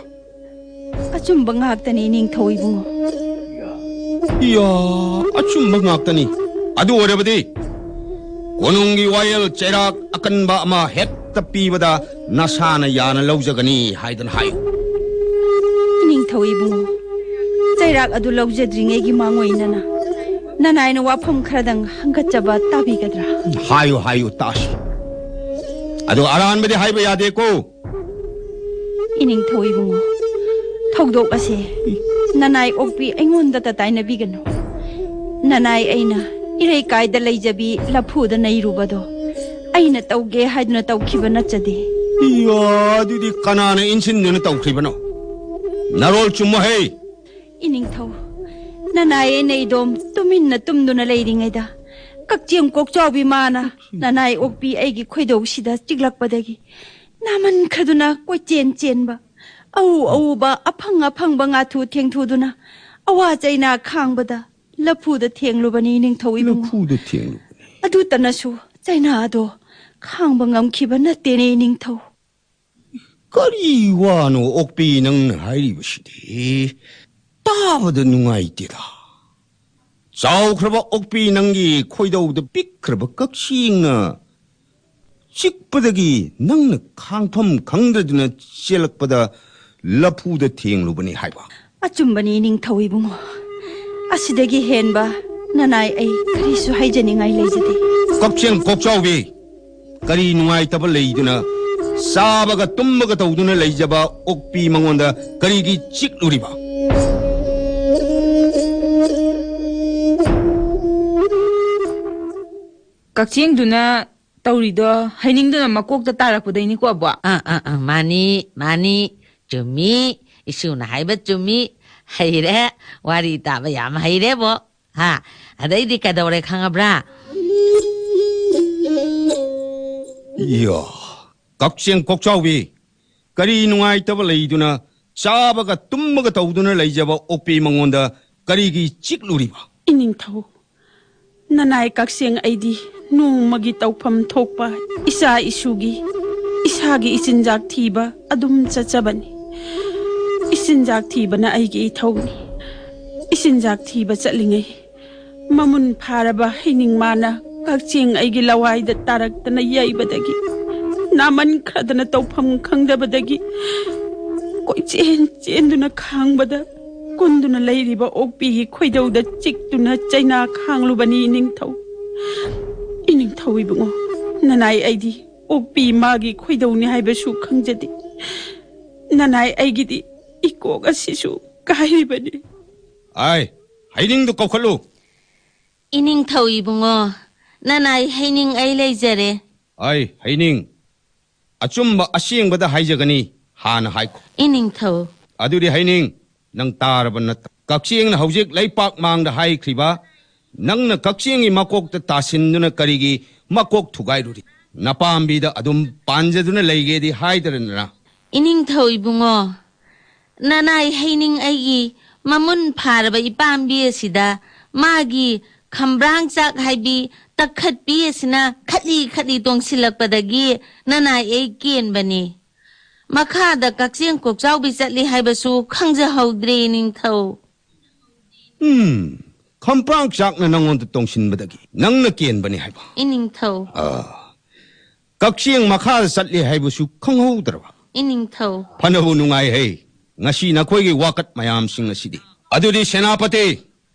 ꯑꯆꯨꯝꯕ ꯉꯥꯛꯇꯅꯤ, ꯏꯅꯤꯡꯊꯧ ꯏꯕꯨꯡꯉꯣ꯫ ꯏꯌꯥ, ꯑꯆꯨꯝꯕ ꯉꯥꯛꯇꯅꯤ꯫ ꯑꯗꯨ ꯑꯣꯏꯔꯕꯗꯤ ꯀꯣꯅꯨꯡꯒꯤ ꯋꯥꯌꯦꯜ ꯆꯩꯔꯥꯛ ꯑꯀꯟꯕ ꯑꯃ ꯍꯦꯛꯇ ꯄꯤꯕꯗ ꯅꯁꯥꯅ ꯌꯥꯅ ꯂꯧꯖꯒꯅꯤ ꯍꯥꯏꯗꯅ ꯍꯥꯏꯌꯨ꯫ ꯏꯅꯤꯡꯊꯧ ꯏꯕꯨꯡꯉꯣ, ꯆꯩꯔꯥꯛ ꯑꯗꯨ ꯂꯧꯖꯗ꯭ꯔꯤꯉꯩꯒꯤ ꯃꯥꯡꯑꯣꯏꯅꯅ ꯅꯅꯥꯏꯅ ꯋꯥꯐꯝ ꯈꯔꯗꯪ ꯍꯪꯒꯠꯆꯕ ꯇꯥꯕꯤꯒꯗ꯭ꯔꯥ? ꯍꯥꯏꯌꯨ, ꯍꯥꯏꯌꯨ, ꯇꯥꯁꯤ꯫ ꯑꯗꯣ ꯑꯔꯥꯟꯕꯗꯤ ꯍꯥꯏꯕ ꯌꯥꯗꯦꯀꯣ꯫ ꯏꯅꯤꯡꯊꯧ ꯏꯕꯨꯡꯉꯣ, ꯊꯧꯗꯣꯛ ꯑꯁꯦ ꯅꯅꯥꯏ ꯑꯣꯛꯄꯤ ꯑꯩꯉꯣꯟꯗꯇ ꯇꯥꯏꯅꯕꯤꯒꯅꯨ꯫ ꯅꯅꯥꯏ ꯑꯩꯅ ꯏꯔꯩꯀꯥꯏꯗ ꯂꯩꯖꯕꯤ ꯂꯐꯨꯗ ꯅꯩꯔꯨꯕꯗꯣ ꯑꯩꯅ ꯇꯧꯒꯦ ꯍꯥꯏꯗꯨꯅ ꯇꯧꯈꯤꯕ ꯅꯠꯆꯗꯦ꯫ ꯏꯌꯥ, ꯑꯗꯨꯗꯤ ꯀꯅꯥꯅ ꯏꯟꯁꯤꯟꯗꯨꯅ ꯇꯧꯈ꯭ꯔꯤꯕꯅꯣ? ꯅꯔꯣꯜ ꯆꯨꯝꯃꯣꯍꯦ꯫ ꯏꯅꯤꯡꯊꯧ, ꯅꯅꯥꯏ ꯑꯩꯅ ꯏꯗꯣꯝ ꯇꯨꯃꯤꯟꯅ ꯇꯨꯝꯗꯨꯅ ꯂꯩꯔꯤꯉꯩꯗ ꯀꯛꯆꯦꯡ ꯀꯣꯛꯆꯥꯎꯕꯤ ꯃꯥꯅ ꯅꯅꯥꯏ ꯑꯣꯛꯄꯤ ꯑꯩꯒꯤ ꯈꯣꯏꯗꯧꯁꯤꯗ ꯆꯤꯛꯂꯛꯄꯗꯒꯤ ꯅꯥꯃꯟꯈ꯭ꯔꯗꯨꯅ ꯀꯣꯏꯆꯦꯟ ꯆꯦꯟꯕ, ꯑꯎ ꯑꯎꯕ, ꯑꯐꯪ ꯑꯐꯪꯕ ꯉꯥꯊꯨ ꯊꯦꯡꯊꯨꯗꯨꯅ ꯑꯋꯥ ꯆꯩꯅꯥ ꯈꯥꯡꯕꯗ ꯂꯐꯨꯗ ꯊꯦꯡꯂꯨꯕꯅꯤ, ꯏꯅꯤꯡꯊꯧ ꯏꯕꯨꯡꯉꯣ꯫ ꯂꯐꯨꯗ ꯊꯦꯡꯂꯨꯕꯅꯤ꯫ ꯑꯗꯨꯇ ꯅꯁꯨ ꯆꯩꯅꯥ ꯑꯗꯣ ꯈꯥꯡꯕ ꯉꯝꯈꯤꯕ ꯅꯠꯇꯦꯅꯦ, ꯏꯅꯤꯡꯊꯧ꯫ ꯀꯔꯤ ꯋꯥꯅꯣ, ꯑꯣꯛꯄꯤ, ꯅꯪꯅ ꯍꯥꯏꯔꯤꯕꯁꯤꯗꯤ? ꯇꯥꯕꯗ ꯅꯨꯡꯉꯥꯏꯇꯦꯗ꯫ ꯆꯥꯎꯈ꯭ꯔꯕ ꯑꯣꯛꯄꯤ, ꯅꯪꯒꯤ ꯈꯣꯏꯗꯧꯗ ꯄꯤꯛꯈ꯭ꯔꯕ ꯀꯛꯆꯦꯡꯅ ꯆꯤꯛꯄꯗꯒꯤ ꯅꯪꯅ ꯈꯥꯡꯐꯝ ꯈꯪꯗꯗꯨꯅ ꯆꯦꯜꯂꯛꯄꯗ ꯂꯐꯨꯗ ꯊꯦꯡꯂꯨꯕꯅꯤ ꯍꯥꯏꯕ꯫ ꯑꯆꯨꯝꯕꯅꯤ, ꯏꯅꯤꯡꯊꯧ ꯏꯕꯨꯡꯉꯣ꯫ ꯑꯁꯤꯗꯒꯤ ꯍꯦꯟꯕ ꯅꯅꯥꯏ ꯑꯩ ꯀꯔꯤꯁꯨ ꯍꯥꯏꯖꯅꯤꯡꯉꯥꯏ ꯂꯩꯖꯗꯦ꯫ ꯀꯛꯆꯦꯡ ꯀꯣꯛꯆꯥꯎꯕꯤ, ꯀꯔꯤ ꯅꯨꯡꯉꯥꯏꯇꯕ ꯂꯩꯗꯨꯅ ꯆꯥꯕꯒ ꯇꯨꯝꯕꯒ ꯇꯧꯗꯨꯅ ꯂꯩꯖꯕ ꯑꯣꯛꯄꯤ ꯃꯉꯣꯟꯗ ꯀꯔꯤꯒꯤ ꯆꯤꯛꯂꯨꯔꯤꯕ? ꯀꯛꯆꯦꯡꯗꯨꯅ ꯇꯧꯔꯤꯗꯣ ꯍꯩꯅꯤꯡꯗꯨꯅ ꯃꯀꯣꯛꯇ ꯇꯥꯔꯛꯄꯗꯩꯅꯤꯀꯣ, ꯑꯕꯣ꯫ ꯑꯥ ꯑꯥ ꯑꯥ, ꯃꯥꯅꯤ ꯃꯥꯅꯤ, ꯆꯨꯝꯃꯤ꯫ ꯏꯁꯨꯅ ꯍꯥꯏꯕ ꯆꯨꯝꯃꯤ꯫ ꯍꯩꯔꯦ, ꯋꯥꯔꯤ ꯇꯥꯕ ꯌꯥꯝ ꯍꯩꯔꯦꯕꯣ꯫ ꯍꯥ? ꯑꯗꯩꯗꯤ ꯀꯩꯗꯧꯔꯦ ꯈꯪꯉꯕ꯭ꯔꯥ? ꯏꯌꯥ, ꯀꯛꯆꯦꯡ ꯀꯣꯛꯆꯥꯎꯕꯤ, ꯀꯔꯤ ꯅꯨꯡꯉꯥꯏꯇꯕ ꯂꯩꯗꯨꯅ ꯆꯥꯕꯒ ꯇꯨꯝꯕꯒ ꯇꯧꯗꯨꯅ ꯂꯩꯖꯕ ꯑꯣꯛꯄꯤ ꯃꯉꯣꯟꯗ ꯀꯔꯤꯒꯤ ꯆꯤꯛꯂꯨꯔꯤꯕ? ꯏꯅꯤꯡꯊꯧ, ꯅꯅꯥꯏ ꯀꯛꯆꯦꯡ ꯑꯩꯗꯤ ꯅꯣꯡꯃꯒꯤ ꯇꯧꯐꯝ ꯊꯣꯛꯄ ꯏꯆꯥ ꯏꯁꯨꯒꯤ, ꯏꯁꯥꯒꯤ ꯏꯆꯤꯟꯖꯥꯛ ꯊꯤꯕ ꯑꯗꯨꯝ ꯆꯠꯆꯕꯅꯤ꯫ ꯏꯆꯤꯟꯖꯥꯛ ꯊꯤꯕꯅ ꯑꯩꯒꯤ ꯏꯊꯧꯅꯤ꯫ ꯏꯆꯤꯟꯖꯥꯛ ꯊꯤꯕ ꯆꯠꯂꯤꯉꯩ ꯃꯃꯨꯟ ꯐꯥꯔꯕ ꯍꯩꯅꯤꯡ ꯃꯥꯅ ꯀꯛꯆꯦꯡ ꯑꯩꯒꯤ ꯂꯋꯥꯏꯗ ꯇꯥꯔꯛꯇꯅ ꯌꯩꯕꯗꯒꯤ ꯅꯥꯃꯟꯈ꯭ꯔꯗꯅ ꯇꯧꯐꯝ ꯈꯪꯗꯕꯗꯒꯤ ꯀꯣꯏꯆꯦꯟ ꯆꯦꯟꯗꯨꯅ ꯈꯥꯡꯕꯗ ꯀꯨꯟꯗꯨꯅ ꯂꯩꯔꯤꯕ ꯑꯣꯛꯄꯤꯒꯤ ꯈꯣꯏꯗꯧꯗ ꯆꯤꯛꯇꯨꯅ ꯆꯩꯅꯥ ꯈꯥꯡꯂꯨꯕꯅꯤ ꯏꯅꯤꯡꯊꯧ꯫ ꯏꯅꯤꯡꯊꯧ ꯏꯕꯨꯡꯉꯣ, ꯅꯅꯥꯏ ꯑꯩꯗꯤ ꯑꯣꯛꯄꯤ ꯃꯥꯒꯤ ꯈꯣꯏꯗꯧꯅꯤ ꯍꯥꯏꯕꯁꯨ ꯈꯪꯖꯗꯦ꯫ ꯅꯅꯥꯏ ꯑꯩꯒꯤꯗꯤ ꯏꯀꯣꯛ ꯑꯁꯤꯁꯨ ꯀꯥꯏꯔꯤꯕꯅꯤ꯫ ꯑꯥꯏ, ꯍꯩꯅꯤꯡꯗꯨ ꯀꯧꯈꯠꯂꯨ꯫ ꯏꯅꯤꯡꯊꯧ ꯏꯕꯨꯡꯉꯣ, ꯅꯅꯥꯏ ꯍꯩꯅꯤꯡ ꯑꯩ ꯂꯩꯖꯔꯦ꯫ ꯑꯥꯏ, ꯍꯩꯅꯤꯡ, ꯑꯆꯨꯝꯕ ꯑꯁꯦꯡꯕꯗ ꯍꯥꯏꯖꯒꯅꯤ ꯍꯥꯟꯅ ꯍꯥꯏꯈꯣ꯫ ꯏꯅꯤꯡꯊꯧ꯫ ꯑꯗꯨꯗꯤ ꯍꯩꯅꯤꯡ, ꯅꯪ ꯇꯥꯔꯕ ꯅꯠꯇ꯭ꯔ? ꯀꯛꯆꯦꯡꯅ ꯍꯧꯖꯤꯛ ꯂꯩꯄꯥꯛ ꯃꯥꯡꯗ ꯍꯥꯏꯈ꯭ꯔꯤꯕ, ꯅꯪꯅ ꯀꯛꯆꯦꯡꯒꯤ ꯃꯀꯣꯛꯇ ꯇꯥꯁꯤꯟꯗꯨꯅ ꯀꯔꯤꯒꯤ ꯃꯀꯣꯛ ꯊꯨꯒꯥꯏꯔꯨꯔꯤ? ꯅꯄꯥꯝꯕꯤꯗ ꯑꯗꯨꯝ ꯄꯥꯟꯖꯗꯨꯅ ꯂꯩꯒꯦꯗꯤ ꯍꯥꯏꯗ꯭ꯔꯅ? ꯏꯅꯤꯡꯊꯧ ꯏꯕꯨꯡꯉꯣ, ꯅꯅꯥꯏ ꯍꯩꯅꯤꯡ ꯑꯩꯒꯤ ꯃꯃꯨꯟ ꯐꯥꯔꯕ ꯏꯄꯥꯝꯕꯤ ꯑꯁꯤꯗ ꯃꯥꯒꯤ ꯈꯝꯕ꯭ꯔꯥꯡ ꯆꯥꯛ ꯍꯥꯏꯕꯤ ꯇꯛꯈꯠꯄꯤ ꯑꯁꯤꯅ ꯈꯠꯂꯤ ꯈꯠꯂꯤ ꯇꯣꯡꯁꯤꯜꯂꯛꯄꯗꯒꯤ ꯅꯅꯥꯏ ꯑꯩ ꯀꯦꯟꯕꯅꯤ꯫ ꯃꯈꯥꯗ ꯀꯛꯆꯦꯡ ꯀꯣꯛꯆꯥꯎꯕꯤ ꯆꯠꯂꯤ ꯍꯥꯏꯕꯁꯨ ꯈꯪꯖꯍꯧꯗ꯭ꯔꯦ, ꯏꯅꯤꯡꯊꯧ꯫ ꯎꯝ, ꯈꯝꯄ꯭ꯔꯥꯡ ꯆꯥꯛꯅ ꯅꯪꯉꯣꯟꯗ ꯇꯣꯡꯁꯤꯟꯕꯗꯒꯤ ꯅꯪꯅ ꯀꯦꯟꯕꯅꯤ ꯍꯥꯏꯕ꯫ ꯏꯅꯤꯡꯊꯧ꯫ ꯑꯥ, ꯀꯛꯆꯦꯡ ꯃꯈꯥꯗ ꯆꯠꯂꯤ ꯍꯥꯏꯕꯁꯨ ꯈꯪꯍꯧꯗ꯭ꯔꯕ? ꯏꯅꯤꯡꯊꯧ꯫ ꯐꯅꯕꯨ ꯅꯨꯡꯉꯥꯏꯍꯩ, ꯉꯁꯤ ꯅꯈꯣꯏꯒꯤ ꯋꯥꯀꯠ ꯃꯌꯥꯝꯁꯤꯡ ꯑꯁꯤꯗꯤ꯫ ꯑꯗꯨꯗꯤ ꯁꯦꯅꯥꯄꯇꯤ,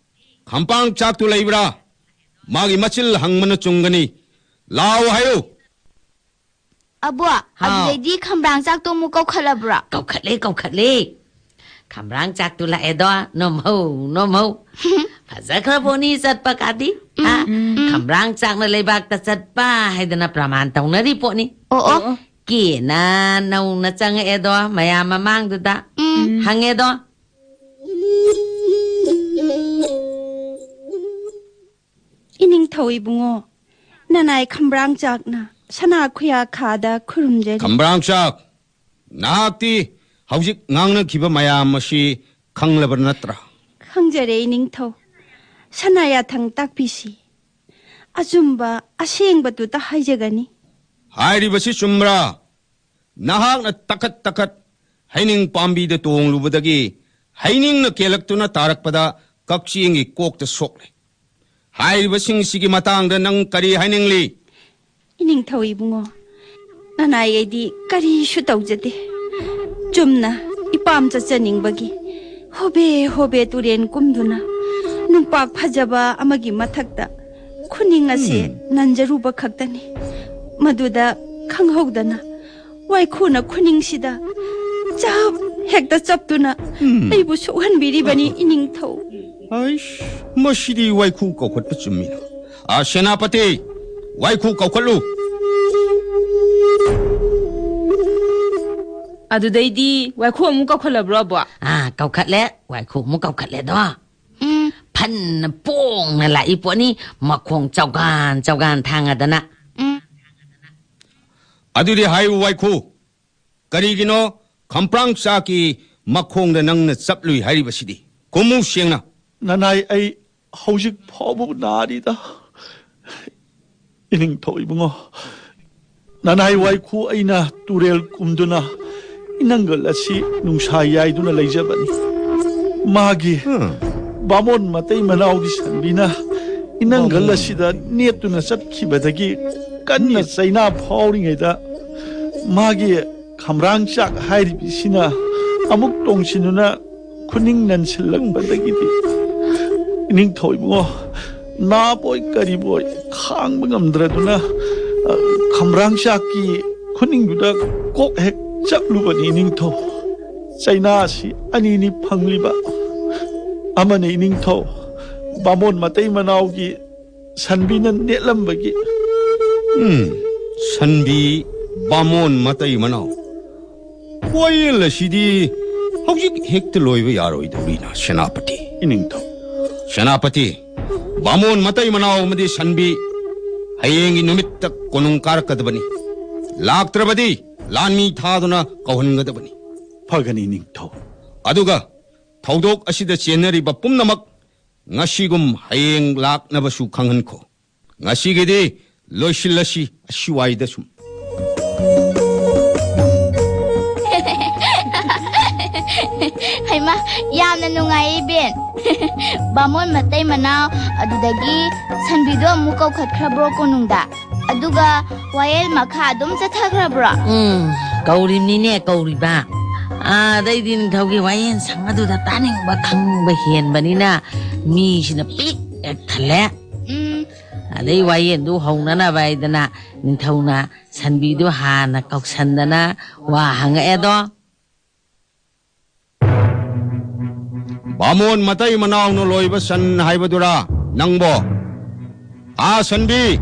ꯈꯝꯄ꯭ꯔꯥꯡ ꯆꯥꯛꯇꯨ ꯂꯩꯕ꯭ꯔꯥ? ꯃꯥꯒꯤ ꯃꯆꯤꯜ ꯍꯪꯕꯅ ꯆꯨꯝꯒꯅꯤ꯫ ꯂꯥꯎ ꯍꯥꯏꯌꯨ꯫ ꯑꯕꯣ, ꯍꯥꯎ꯫ ꯑꯗꯨꯗꯩꯗꯤ ꯈꯝꯕ꯭ꯔꯥꯡ ꯆꯥꯛꯇꯣ ꯑꯃꯨꯛ ꯀꯧꯈꯠꯂꯕ꯭ꯔꯣ? ꯀꯧꯈꯠꯂꯦ, ꯀꯧꯈꯠꯂꯦ꯫ ꯈꯝꯕ꯭ꯔꯥꯡ ꯆꯥꯛꯇꯨ ꯂꯥꯛꯑꯦꯗꯣ, ꯅꯣꯝꯍꯧ, ꯅꯣꯝꯍꯧ꯫ ꯐꯖꯈ꯭ꯔꯕꯣꯅꯤ ꯆꯠꯄ ꯀꯥꯗꯤ꯫ ꯎꯝ, ꯍꯥ? ꯎꯝ꯫ ꯈꯝꯕ꯭ꯔꯥꯡ ꯆꯥꯛꯅ ꯂꯩꯕꯥꯛꯇ ꯆꯠꯄ ꯍꯥꯏꯗꯅ ꯄ꯭ꯔꯃꯥꯟ ꯇꯧꯅꯔꯤ ꯄꯣꯠꯅꯤ꯫ ꯑꯣ, ꯑꯣ꯫ ꯑꯣ꯫ ꯀꯦꯅ ꯅꯧꯅ ꯆꯪꯉꯛꯑꯦꯗꯣ, ꯃꯌꯥꯝ ꯃꯃꯥꯡꯗꯨꯗ꯫ ꯎꯝ꯫ ꯍꯪꯉꯦꯗꯣ꯫ ꯏꯅꯤꯡꯊꯧ ꯏꯕꯨꯡꯉꯣ, ꯅꯅꯥꯏ ꯈꯝꯕ꯭ꯔꯥꯡ ꯆꯥꯛꯅ ꯁꯅꯥ ꯈꯨꯌꯥ ꯈꯥꯗ ꯈꯨꯔꯨꯝꯖꯔꯤ꯫ ꯈꯝꯕ꯭ꯔꯥꯡ ꯆꯥꯛ, ꯅꯍꯥꯛꯇꯤ ꯍꯧꯖꯤꯛ ꯉꯥꯡꯅꯈꯤꯕ ꯃꯌꯥꯝ ꯑꯁꯤ ꯈꯪꯂꯕ ꯅꯠꯇ꯭ꯔꯥ? ꯈꯪꯖꯔꯦ ꯏꯅꯤꯡꯊꯧ꯫ ꯁꯅꯥ ꯌꯥꯊꯪ ꯇꯥꯛꯄꯤꯁꯤ꯫ ꯑꯆꯨꯝꯕ ꯑꯁꯦꯡꯕꯗꯨꯇ ꯍꯥꯏꯖꯒꯅꯤ꯫ ꯍꯥꯏꯔꯤꯕꯁꯤ ꯆꯨꯝꯕ꯭ꯔꯥ? ꯅꯍꯥꯛꯅ ꯇꯈꯠ ꯇꯈꯠ ꯍꯩꯅꯤꯡ ꯄꯥꯝꯕꯤꯗ ꯇꯣꯡꯂꯨꯕꯗꯒꯤ ꯍꯩꯅꯤꯡꯅ ꯀꯦꯜꯂꯛꯇꯨꯅ ꯇꯥꯔꯛꯄꯗ ꯀꯛꯆꯦꯡꯒꯤ ꯀꯣꯛꯇ ꯁꯣꯛꯂꯦ꯫ ꯍꯥꯏꯔꯤꯕꯁꯤꯡꯁꯤꯒꯤ ꯃꯇꯥꯡꯗ ꯅꯪ ꯀꯔꯤ ꯍꯥꯏꯅꯤꯡꯂꯤ? ꯏꯅꯤꯡꯊꯧ ꯏꯕꯨꯡꯉꯣ, ꯅꯅꯥꯏ ꯑꯩꯗꯤ ꯀꯔꯤꯁꯨ ꯇꯧꯖꯗꯦ꯫ ꯆꯨꯝꯅ ꯏꯄꯥꯝ ꯆꯠꯆꯅꯤꯡꯕꯒꯤ ꯍꯣꯕꯦ ꯍꯣꯕꯦ ꯇꯨꯔꯦꯟ ꯀꯨꯝꯗꯨꯅ ꯅꯨꯡꯄꯥꯛ ꯐꯖꯕ ꯑꯃꯒꯤ ꯃꯊꯛꯇ ꯈꯨꯅꯤꯡ ꯑꯁꯤ ꯎꯝ꯫ ꯅꯟꯖꯔꯨꯕ ꯈꯛꯇꯅꯤ꯫ ꯃꯗꯨꯗ ꯈꯪꯍꯧꯗꯅ ꯋꯥꯏꯈꯨꯅ ꯈꯨꯅꯤꯡꯁꯤꯗ ꯆꯞ ꯍꯦꯛꯇ ꯆꯞꯇꯨꯅ ꯎꯝ꯫ ꯑꯩꯕꯨ ꯁꯣꯛꯍꯟꯕꯤꯔꯤꯕꯅꯤ, ꯏꯅꯤꯡꯊꯧ꯫ ꯑꯩꯁ, ꯃꯁꯤꯗꯤ ꯋꯥꯏꯈꯨ ꯀꯧꯈꯠꯄ ꯆꯨꯝꯃꯤꯅ꯫ ꯑꯥ, ꯁꯦꯅꯥꯄꯇꯤ, ꯋꯥꯏꯈꯨ ꯀꯧꯈꯠꯂꯨ꯫ ꯑꯗꯨꯗꯩꯗꯤ ꯋꯥꯏꯈꯨ ꯑꯃꯨꯛ ꯀꯧꯈꯠꯂꯕ꯭ꯔꯣ, ꯑꯕꯣ? ꯑꯥ, ꯀꯧꯈꯠꯂꯦ꯫ ꯋꯥꯏꯈꯨ ꯑꯃꯨꯛ ꯀꯧꯈꯠꯂꯦꯗꯣ꯫ ꯎꯝ꯫ ꯐꯟꯅ ꯄꯣꯡꯅ ꯂꯥꯛꯏ ꯄꯣꯠꯅꯤ, ꯃꯈꯣꯡ ꯆꯧꯒꯥꯟ ꯆꯧꯒꯥꯟ ꯊꯥꯡꯉꯗꯅ꯫ ꯎꯝ꯫ ꯑꯗꯨꯗꯤ ꯍꯥꯏꯌꯨ, ꯋꯥꯏꯈꯨ, ꯀꯔꯤꯒꯤꯅꯣ ꯈꯝꯄ꯭ꯔꯥꯡ ꯆꯥꯛꯀꯤ ꯃꯈꯣꯡꯗ ꯅꯪꯅ ꯆꯞꯂꯨꯏ ꯍꯥꯏꯔꯤꯕꯁꯤꯗꯤ? ꯈꯨꯝꯃꯨ ꯁꯦꯡꯅ꯫ ꯅꯅꯥꯏ, ꯑꯩ ꯍꯧꯖꯤꯛ ꯐꯥꯎꯕ ꯅꯥꯔꯤꯗ꯫ ꯏꯅꯤꯡꯊꯧ ꯏꯕꯨꯡꯉꯣ, ꯅꯅꯥꯏ ꯋꯥꯏꯈꯨ ꯑꯩꯅ ꯇꯨꯔꯦꯜ ꯀꯨꯝꯗꯨꯅ ꯏꯅꯪꯒꯜ ꯑꯁꯤ ꯅꯨꯡꯁꯥ ꯌꯥꯏꯗꯨꯅ ꯂꯩꯖꯕꯅꯤ꯫ ꯃꯥꯒꯤ ꯍꯝ꯫ ꯕꯥꯃꯣꯟ ꯃꯇꯩ ꯃꯅꯥꯎꯒꯤ ꯁꯟꯕꯤꯅ ꯏꯅꯪꯒꯜ ꯕꯥꯃꯣꯟ꯫ ꯑꯁꯤꯗ ꯅꯦꯠꯇꯨꯅ ꯆꯠꯈꯤꯕꯗꯒꯤ ꯀꯟꯅ ꯅꯦꯠ꯫ ꯆꯩꯅꯥ ꯐꯥꯎꯔꯤꯉꯩꯗ ꯃꯥꯒꯤ ꯈꯝꯔꯥꯡ ꯆꯥꯛ ꯍꯥꯏꯔꯤꯕꯁꯤꯅ ꯑꯃꯨꯛ ꯇꯣꯡꯁꯤꯟꯗꯨꯅ ꯈꯨꯅꯤꯡ ꯅꯟꯁꯤꯜꯂꯛꯄꯗꯒꯤꯗꯤ ꯏꯅꯤꯡꯊꯧ ꯏꯕꯨꯡꯉꯣ, ꯅꯥꯕꯣꯏ ꯀꯔꯤꯕꯣꯏ ꯈꯥꯡꯕ ꯉꯝꯗ꯭ꯔꯗꯨꯅ, ꯑ, ꯈꯝꯔꯥꯡ ꯆꯥꯛꯀꯤ ꯈꯨꯅꯤꯡꯗꯨꯗ ꯀꯣꯛ ꯍꯦꯛ ꯆꯞꯂꯨꯕꯅꯤ ꯏꯅꯤꯡꯊꯧ꯫ ꯆꯩꯅꯥꯁꯤ ꯑꯅꯤꯅꯤ ꯐꯪꯂꯤꯕ, ꯑꯃꯅ ꯏꯅꯤꯡꯊꯧ ꯕꯥꯃꯣꯟ ꯃꯇꯩ ꯃꯅꯥꯎꯒꯤ ꯁꯟꯕꯤꯅ ꯅꯦꯠꯂꯝꯕꯒꯤ꯫ ꯎꯝ, ꯁꯟꯕꯤ ꯕꯥꯃꯣꯟ ꯃꯇꯩ ꯃꯅꯥꯎ꯫ ꯋꯥꯌꯦꯜ ꯑꯁꯤꯗꯤ ꯍꯧꯖꯤꯛ ꯍꯦꯛꯇ ꯂꯣꯏꯕ ꯌꯥꯔꯣꯏꯗꯧꯔꯤꯅ, ꯁꯦꯅꯥꯄꯇꯤ꯫ ꯏꯅꯤꯡꯊꯧ꯫ ꯁꯦꯅꯥꯄꯇꯤ, ꯕꯥꯃꯣꯟ ꯃꯇꯩ ꯃꯅꯥꯎ ꯑꯃꯗꯤ ꯁꯟꯕꯤ ꯍꯌꯦꯡꯒꯤ ꯅꯨꯃꯤꯠꯇ ꯀꯣꯅꯨꯡ ꯀꯥꯔꯛꯀꯗꯕꯅꯤ꯫ ꯂꯥꯛꯇ꯭ꯔꯕꯗꯤ ꯂꯥꯟꯃꯤ ꯊꯥꯗꯨꯅ ꯀꯧꯍꯟꯒꯗꯕꯅꯤ꯫ ꯐꯒꯅꯤ ꯏꯅꯤꯡꯊꯧ꯫ ꯑꯗꯨꯒ ꯊꯧꯗꯣꯛ ꯑꯁꯤꯗ ꯆꯦꯟꯅꯔꯤꯕ ꯄꯨꯝꯅꯃꯛ ꯉꯁꯤꯒꯨꯝ ꯍꯌꯦꯡ ꯂꯥꯛꯅꯕꯁꯨ ꯈꯪꯍꯟꯈꯣ꯫ ꯉꯁꯤꯒꯤꯗꯤ ꯂꯣꯏꯁꯤꯜꯂꯁꯤ ꯑꯁꯤꯋꯥꯏꯗ ꯁꯨꯝ꯫ ꯍꯩꯃꯥ, ꯌꯥꯝꯅ ꯅꯨꯡꯉꯥꯏꯌꯦ ꯏꯕꯦꯟ꯫ ꯕꯥꯃꯣꯟ ꯃꯇꯩ ꯃꯅꯥꯎ, ꯑꯗꯨꯗꯒꯤ ꯁꯟꯕꯤꯗꯣ ꯑꯃꯨꯛ ꯀꯧꯈꯠꯈ꯭ꯔꯕ꯭ꯔꯣ ꯀꯣꯅꯨꯡꯗ? ꯑꯗꯨꯒ ꯋꯥꯌꯦꯜ ꯃꯈꯥ ꯑꯗꯨꯝ ꯆꯠꯊꯈ꯭ꯔꯕ꯭ꯔꯣ? ꯎꯝ, ꯀꯧꯔꯤꯕꯅꯤꯅꯦ, ꯀꯧꯔꯤꯕ꯫ ꯑꯥꯗꯩꯗꯤ ꯅꯤꯡꯊꯧꯒꯤ ꯋꯥꯌꯦꯜ ꯁꯪ ꯑꯗꯨꯗ ꯇꯥꯅꯤꯡꯕ ꯈꯪꯅꯤꯡꯕ ꯍꯦꯟꯕꯅꯤꯅ ꯃꯤꯁꯤꯅ ꯄꯤꯛ ꯍꯦꯛ ꯊꯜꯂꯦ꯫ ꯎꯝ, ꯑꯗꯩ ꯋꯥꯌꯦꯜꯗꯨ ꯍꯧꯅꯅꯕ ꯍꯥꯏꯗꯅ ꯅꯤꯡꯊꯧꯅ ꯁꯟꯕꯤꯗꯨ ꯍꯥꯟꯅ ꯀꯧꯁꯟꯗꯅ ꯋꯥ ꯍꯪꯉꯛꯑꯦꯗꯣ꯫ ꯕꯥꯃꯣꯟ ꯃꯇꯩ ꯃꯅꯥꯎꯅ ꯂꯣꯏꯕ ꯁꯟ ꯍꯥꯏꯕꯗꯨꯔꯥ ꯅꯪꯕꯣ? ꯑꯥ, ꯁꯟꯕꯤ!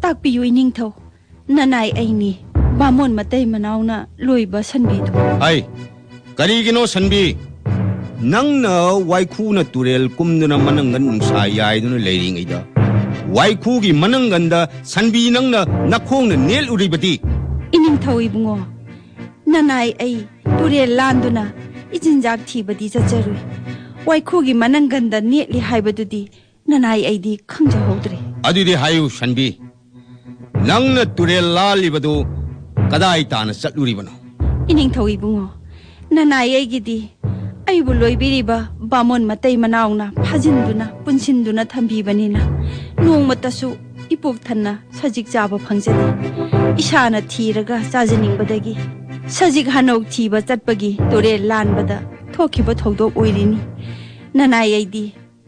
ꯇꯥꯛꯄꯤꯌꯨ ꯏꯅꯤꯡꯊꯧ꯫ ꯅꯅꯥꯏ ꯑꯩꯅꯤ, ꯕꯥꯃꯣꯟ ꯃꯇꯩ ꯃꯅꯥꯎꯅ ꯂꯣꯏꯕ ꯁꯟꯕꯤꯗꯨ꯫ ꯍꯩ, ꯀꯔꯤꯒꯤꯅꯣ ꯁꯟꯕꯤ? ꯅꯪꯅ ꯋꯥꯏꯈꯨꯅ ꯇꯨꯔꯦꯜ ꯀꯨꯝꯗꯨꯅ ꯃꯅꯪꯒꯟ ꯅꯨꯡꯁꯥ ꯌꯥꯏꯗꯨꯅ ꯂꯩꯔꯤꯉꯩꯗ, ꯋꯥꯏꯈꯨꯒꯤ ꯃꯅꯪꯒꯟꯗ ꯁꯟꯕꯤ ꯅꯪꯅ ꯅꯈꯣꯡꯅ ꯅꯦꯠꯂꯨꯔꯤꯕꯗꯤ? ꯏꯅꯤꯡꯊꯧ ꯏꯕꯨꯡꯉꯣ, ꯅꯅꯥꯏ ꯑꯩ ꯇꯨꯔꯦꯜ ꯂꯥꯟꯗꯨꯅ ꯏꯆꯤꯟꯖꯥꯛ ꯊꯤꯕꯗꯤ ꯆꯠꯆꯔꯨꯏ꯫ ꯋꯥꯏꯈꯨꯒꯤ ꯃꯅꯪꯒꯟꯗ ꯅꯦꯠꯂꯤ ꯍꯥꯏꯕꯗꯨꯗꯤ ꯅꯅꯥꯏ ꯑꯩꯗꯤ ꯈꯪꯖꯍꯧꯗ꯭ꯔꯦ꯫ ꯑꯗꯨꯗꯤ ꯍꯥꯏꯌꯨ ꯁꯟꯕꯤ, ꯅꯪꯅ ꯇꯨꯔꯦꯜ ꯂꯥꯜꯂꯤꯕꯗꯨ ꯀꯗꯥꯏ ꯇꯥꯅ ꯆꯠꯂꯨꯔꯤꯕꯅꯣ? ꯏꯅꯤꯡꯊꯧ ꯏꯕꯨꯡꯉꯣ, ꯅꯅꯥꯏ ꯑꯩꯒꯤꯗꯤ ꯑꯩꯕꯨ ꯂꯣꯏꯕꯤꯔꯤꯕ ꯕꯥꯃꯣꯟ ꯃꯇꯩ ꯃꯅꯥꯎꯅ ꯐꯥꯖꯤꯟꯗꯨꯅ ꯄꯨꯟꯁꯤꯟꯗꯨꯅ ꯊꯝꯕꯤꯕꯅꯤꯅ ꯅꯣꯡꯃꯇꯁꯨ ꯏꯄꯨꯛ ꯊꯟꯅ ꯁꯖꯤꯛ ꯆꯥꯕ ꯐꯪꯖꯗꯦ꯫ ꯏꯁꯥꯅ ꯊꯤꯔꯒ ꯆꯥꯖꯅꯤꯡꯕꯗꯒꯤ ꯁꯖꯤꯛ ꯍꯅꯧ ꯊꯤꯕ ꯆꯠꯄꯒꯤ ꯇꯨꯔꯦꯜ ꯂꯥꯟꯕꯗ ꯊꯣꯛꯈꯤꯕ ꯊꯧꯗꯣꯛ ꯑꯣꯏꯔꯤꯅꯤ꯫ ꯅꯅꯥꯏ ꯑꯩꯗꯤ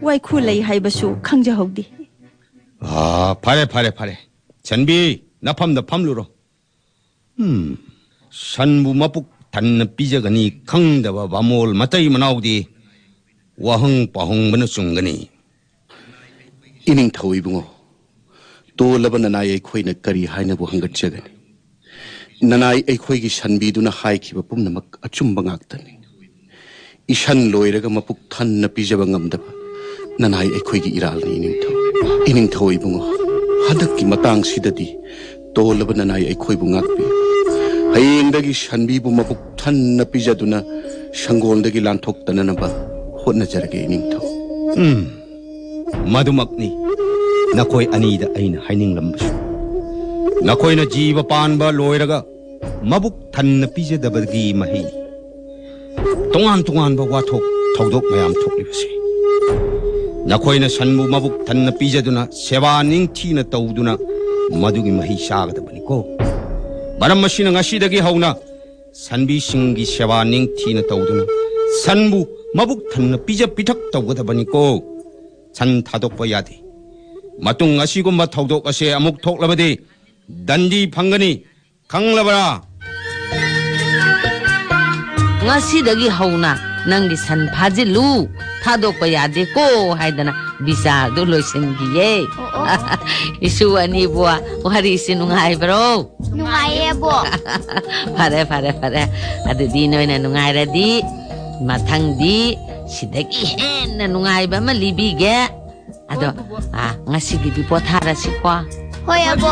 ꯋꯥꯏꯈꯨ ꯂꯩ ꯍꯥꯏꯕꯁꯨ ꯈꯪꯖꯍꯧꯗꯦ꯫ ꯑꯥ, ꯐꯔꯦ, ꯐꯔꯦ, ꯐꯔꯦ꯫ ꯁꯟꯕꯤ, ꯅꯐꯝꯗ ꯐꯝꯂꯨꯔꯣ꯫ ꯎꯝ, ꯁꯟꯕꯨ ꯃꯄꯨꯛ ꯊꯟꯅ ꯄꯤꯖꯒꯅꯤ ꯈꯪꯗꯕ ꯕꯥꯃꯣꯜ ꯃꯇꯩ ꯃꯅꯥꯎꯗꯤ ꯋꯥꯍꯪ ꯄꯥꯍꯪꯕꯅ ꯆꯨꯝꯒꯅꯤ꯫ ꯏꯅꯤꯡꯊꯧ ꯏꯕꯨꯡꯉꯣ, ꯇꯣꯜꯂꯕ ꯅꯅꯥꯏ ꯑꯩꯈꯣꯏꯅ ꯀꯔꯤ ꯍꯥꯏꯅꯕꯨ ꯍꯪꯒꯠꯆꯒꯅꯤ? ꯅꯅꯥꯏ ꯑꯩꯈꯣꯏꯒꯤ ꯁꯟꯕꯤꯗꯨꯅ ꯍꯥꯏꯈꯤꯕ ꯄꯨꯝꯅꯃꯛ ꯑꯆꯨꯝꯕ ꯉꯥꯛꯇꯅꯤ꯫ ꯏꯁꯟ ꯂꯣꯏꯔꯒ ꯃꯄꯨꯛ ꯊꯟꯅ ꯄꯤꯖꯕ ꯉꯝꯗꯕ ꯅꯅꯥꯏ ꯑꯩꯈꯣꯏꯒꯤ ꯏꯔꯥꯜꯅꯤ ꯏꯅꯤꯡꯊꯧ꯫ ꯏꯅꯤꯡꯊꯧ ꯏꯕꯨꯡꯉꯣ, ꯍꯟꯗꯛꯀꯤ ꯃꯇꯥꯡꯁꯤꯗꯗꯤ ꯇꯣꯜꯂꯕ ꯅꯅꯥꯏ ꯑꯩꯈꯣꯏꯕꯨ ꯉꯥꯛꯄꯤꯌꯨ꯫ ꯍꯌꯦꯡꯗꯒꯤ ꯁꯟꯕꯤꯕꯨ ꯃꯄꯨꯛ ꯊꯟꯅ ꯄꯤꯖꯗꯨꯅ ꯁꯪꯒꯣꯜꯗꯒꯤ ꯂꯥꯟꯊꯣꯛꯇꯅꯅꯕ ꯍꯣꯠꯅꯖꯔꯒꯦ ꯏꯅꯤꯡꯊꯧ꯫ ꯎꯝ, ꯃꯗꯨꯃꯛꯅꯤ ꯅꯈꯣꯏ ꯑꯅꯤꯗ ꯑꯩꯅ ꯍꯥꯏꯅꯤꯡꯂꯝꯕꯁꯨ꯫ ꯅꯈꯣꯏꯅ ꯖꯤꯕ ꯄꯥꯟꯕ ꯂꯣꯏꯔꯒ ꯃꯕꯨꯛ ꯊꯟꯅ ꯄꯤꯖꯗꯕꯒꯤ ꯃꯍꯩ ꯇꯣꯉꯥꯟ ꯇꯣꯉꯥꯟꯕ ꯋꯥꯊꯣꯛ ꯊꯧꯗꯣꯛ ꯃꯌꯥꯝ ꯊꯣꯛꯂꯤꯕꯁꯦ꯫ ꯅꯈꯣꯏꯅ ꯁꯟꯕꯨ ꯃꯕꯨꯛ ꯊꯟꯅ ꯄꯤꯖꯗꯨꯅ ꯁꯦꯕꯥ ꯅꯤꯡꯊꯤꯅ ꯇꯧꯗꯨꯅ ꯃꯗꯨꯒꯤ ꯃꯍꯩ ꯆꯥꯒꯗꯕꯅꯤꯀꯣ꯫ ꯃꯔꯝ ꯑꯁꯤꯅ ꯉꯁꯤꯗꯒꯤ ꯍꯧꯅ ꯁꯟꯕꯤꯁꯤꯡꯒꯤ ꯁꯦꯕꯥ ꯅꯤꯡꯊꯤꯅ ꯇꯧꯗꯨꯅ ꯁꯟꯕꯨ ꯃꯕꯨꯛ ꯊꯟꯅ ꯄꯤꯖ ꯄꯤꯊꯛ ꯇꯧꯒꯗꯕꯅꯤꯀꯣ꯫ ꯁꯟ ꯊꯥꯗꯣꯛꯄ ꯌꯥꯗꯦ꯫ ꯃꯇꯨꯡ ꯑꯁꯤꯒꯨꯝꯕ ꯊꯧꯗꯣꯛ ꯑꯁꯦ ꯑꯃꯨꯛ ꯊꯣꯛꯂꯕꯗꯤ ꯗꯟꯗꯤ ꯐꯪꯒꯅꯤ꯫ ꯈꯪꯂꯕ꯭ꯔꯥ? ꯉꯁꯤꯗꯒꯤ ꯍꯧꯅ ꯅꯪꯒꯤ ꯁꯟ ꯐꯥꯖꯤꯜꯂꯨ, ꯊꯥꯗꯣꯛꯄ ꯌꯥꯗꯦꯀꯣ ꯍꯥꯏꯗꯅ ꯕꯤꯆꯥꯔꯗꯨ ꯂꯣꯏꯁꯤꯟꯈꯤꯌꯦ꯫ ꯑꯣ, ꯑꯣ꯫ ꯏꯁꯨ ꯑꯅꯤꯕꯨ ꯋꯥꯔꯤꯁꯤ ꯅꯨꯡꯉꯥꯏꯕ꯭ꯔꯣ? ꯅꯨꯡꯉꯥꯏꯌꯦ, ꯑꯕꯣ꯫ ꯐꯔꯦ, ꯐꯔꯦ, ꯐꯔꯦ꯫ ꯑꯗꯨꯗꯤ ꯅꯣꯏꯅ ꯅꯨꯡꯉꯥꯏꯔꯗꯤ ꯃꯊꯪꯗꯤ ꯁꯤꯗꯒꯤ ꯍꯦꯟꯅ ꯅꯨꯡꯉꯥꯏꯕ ꯑꯃ ꯂꯤꯕꯤꯒꯦ꯫ ꯑꯗꯣ, ꯍꯣꯏ, ꯕꯣꯕꯣ꯫ ꯑꯥ, ꯉꯁꯤꯒꯤꯗꯤ ꯄꯣꯊꯥꯔꯁꯤꯀꯣ꯫ ꯍꯣꯏ, ꯑꯕꯣ꯫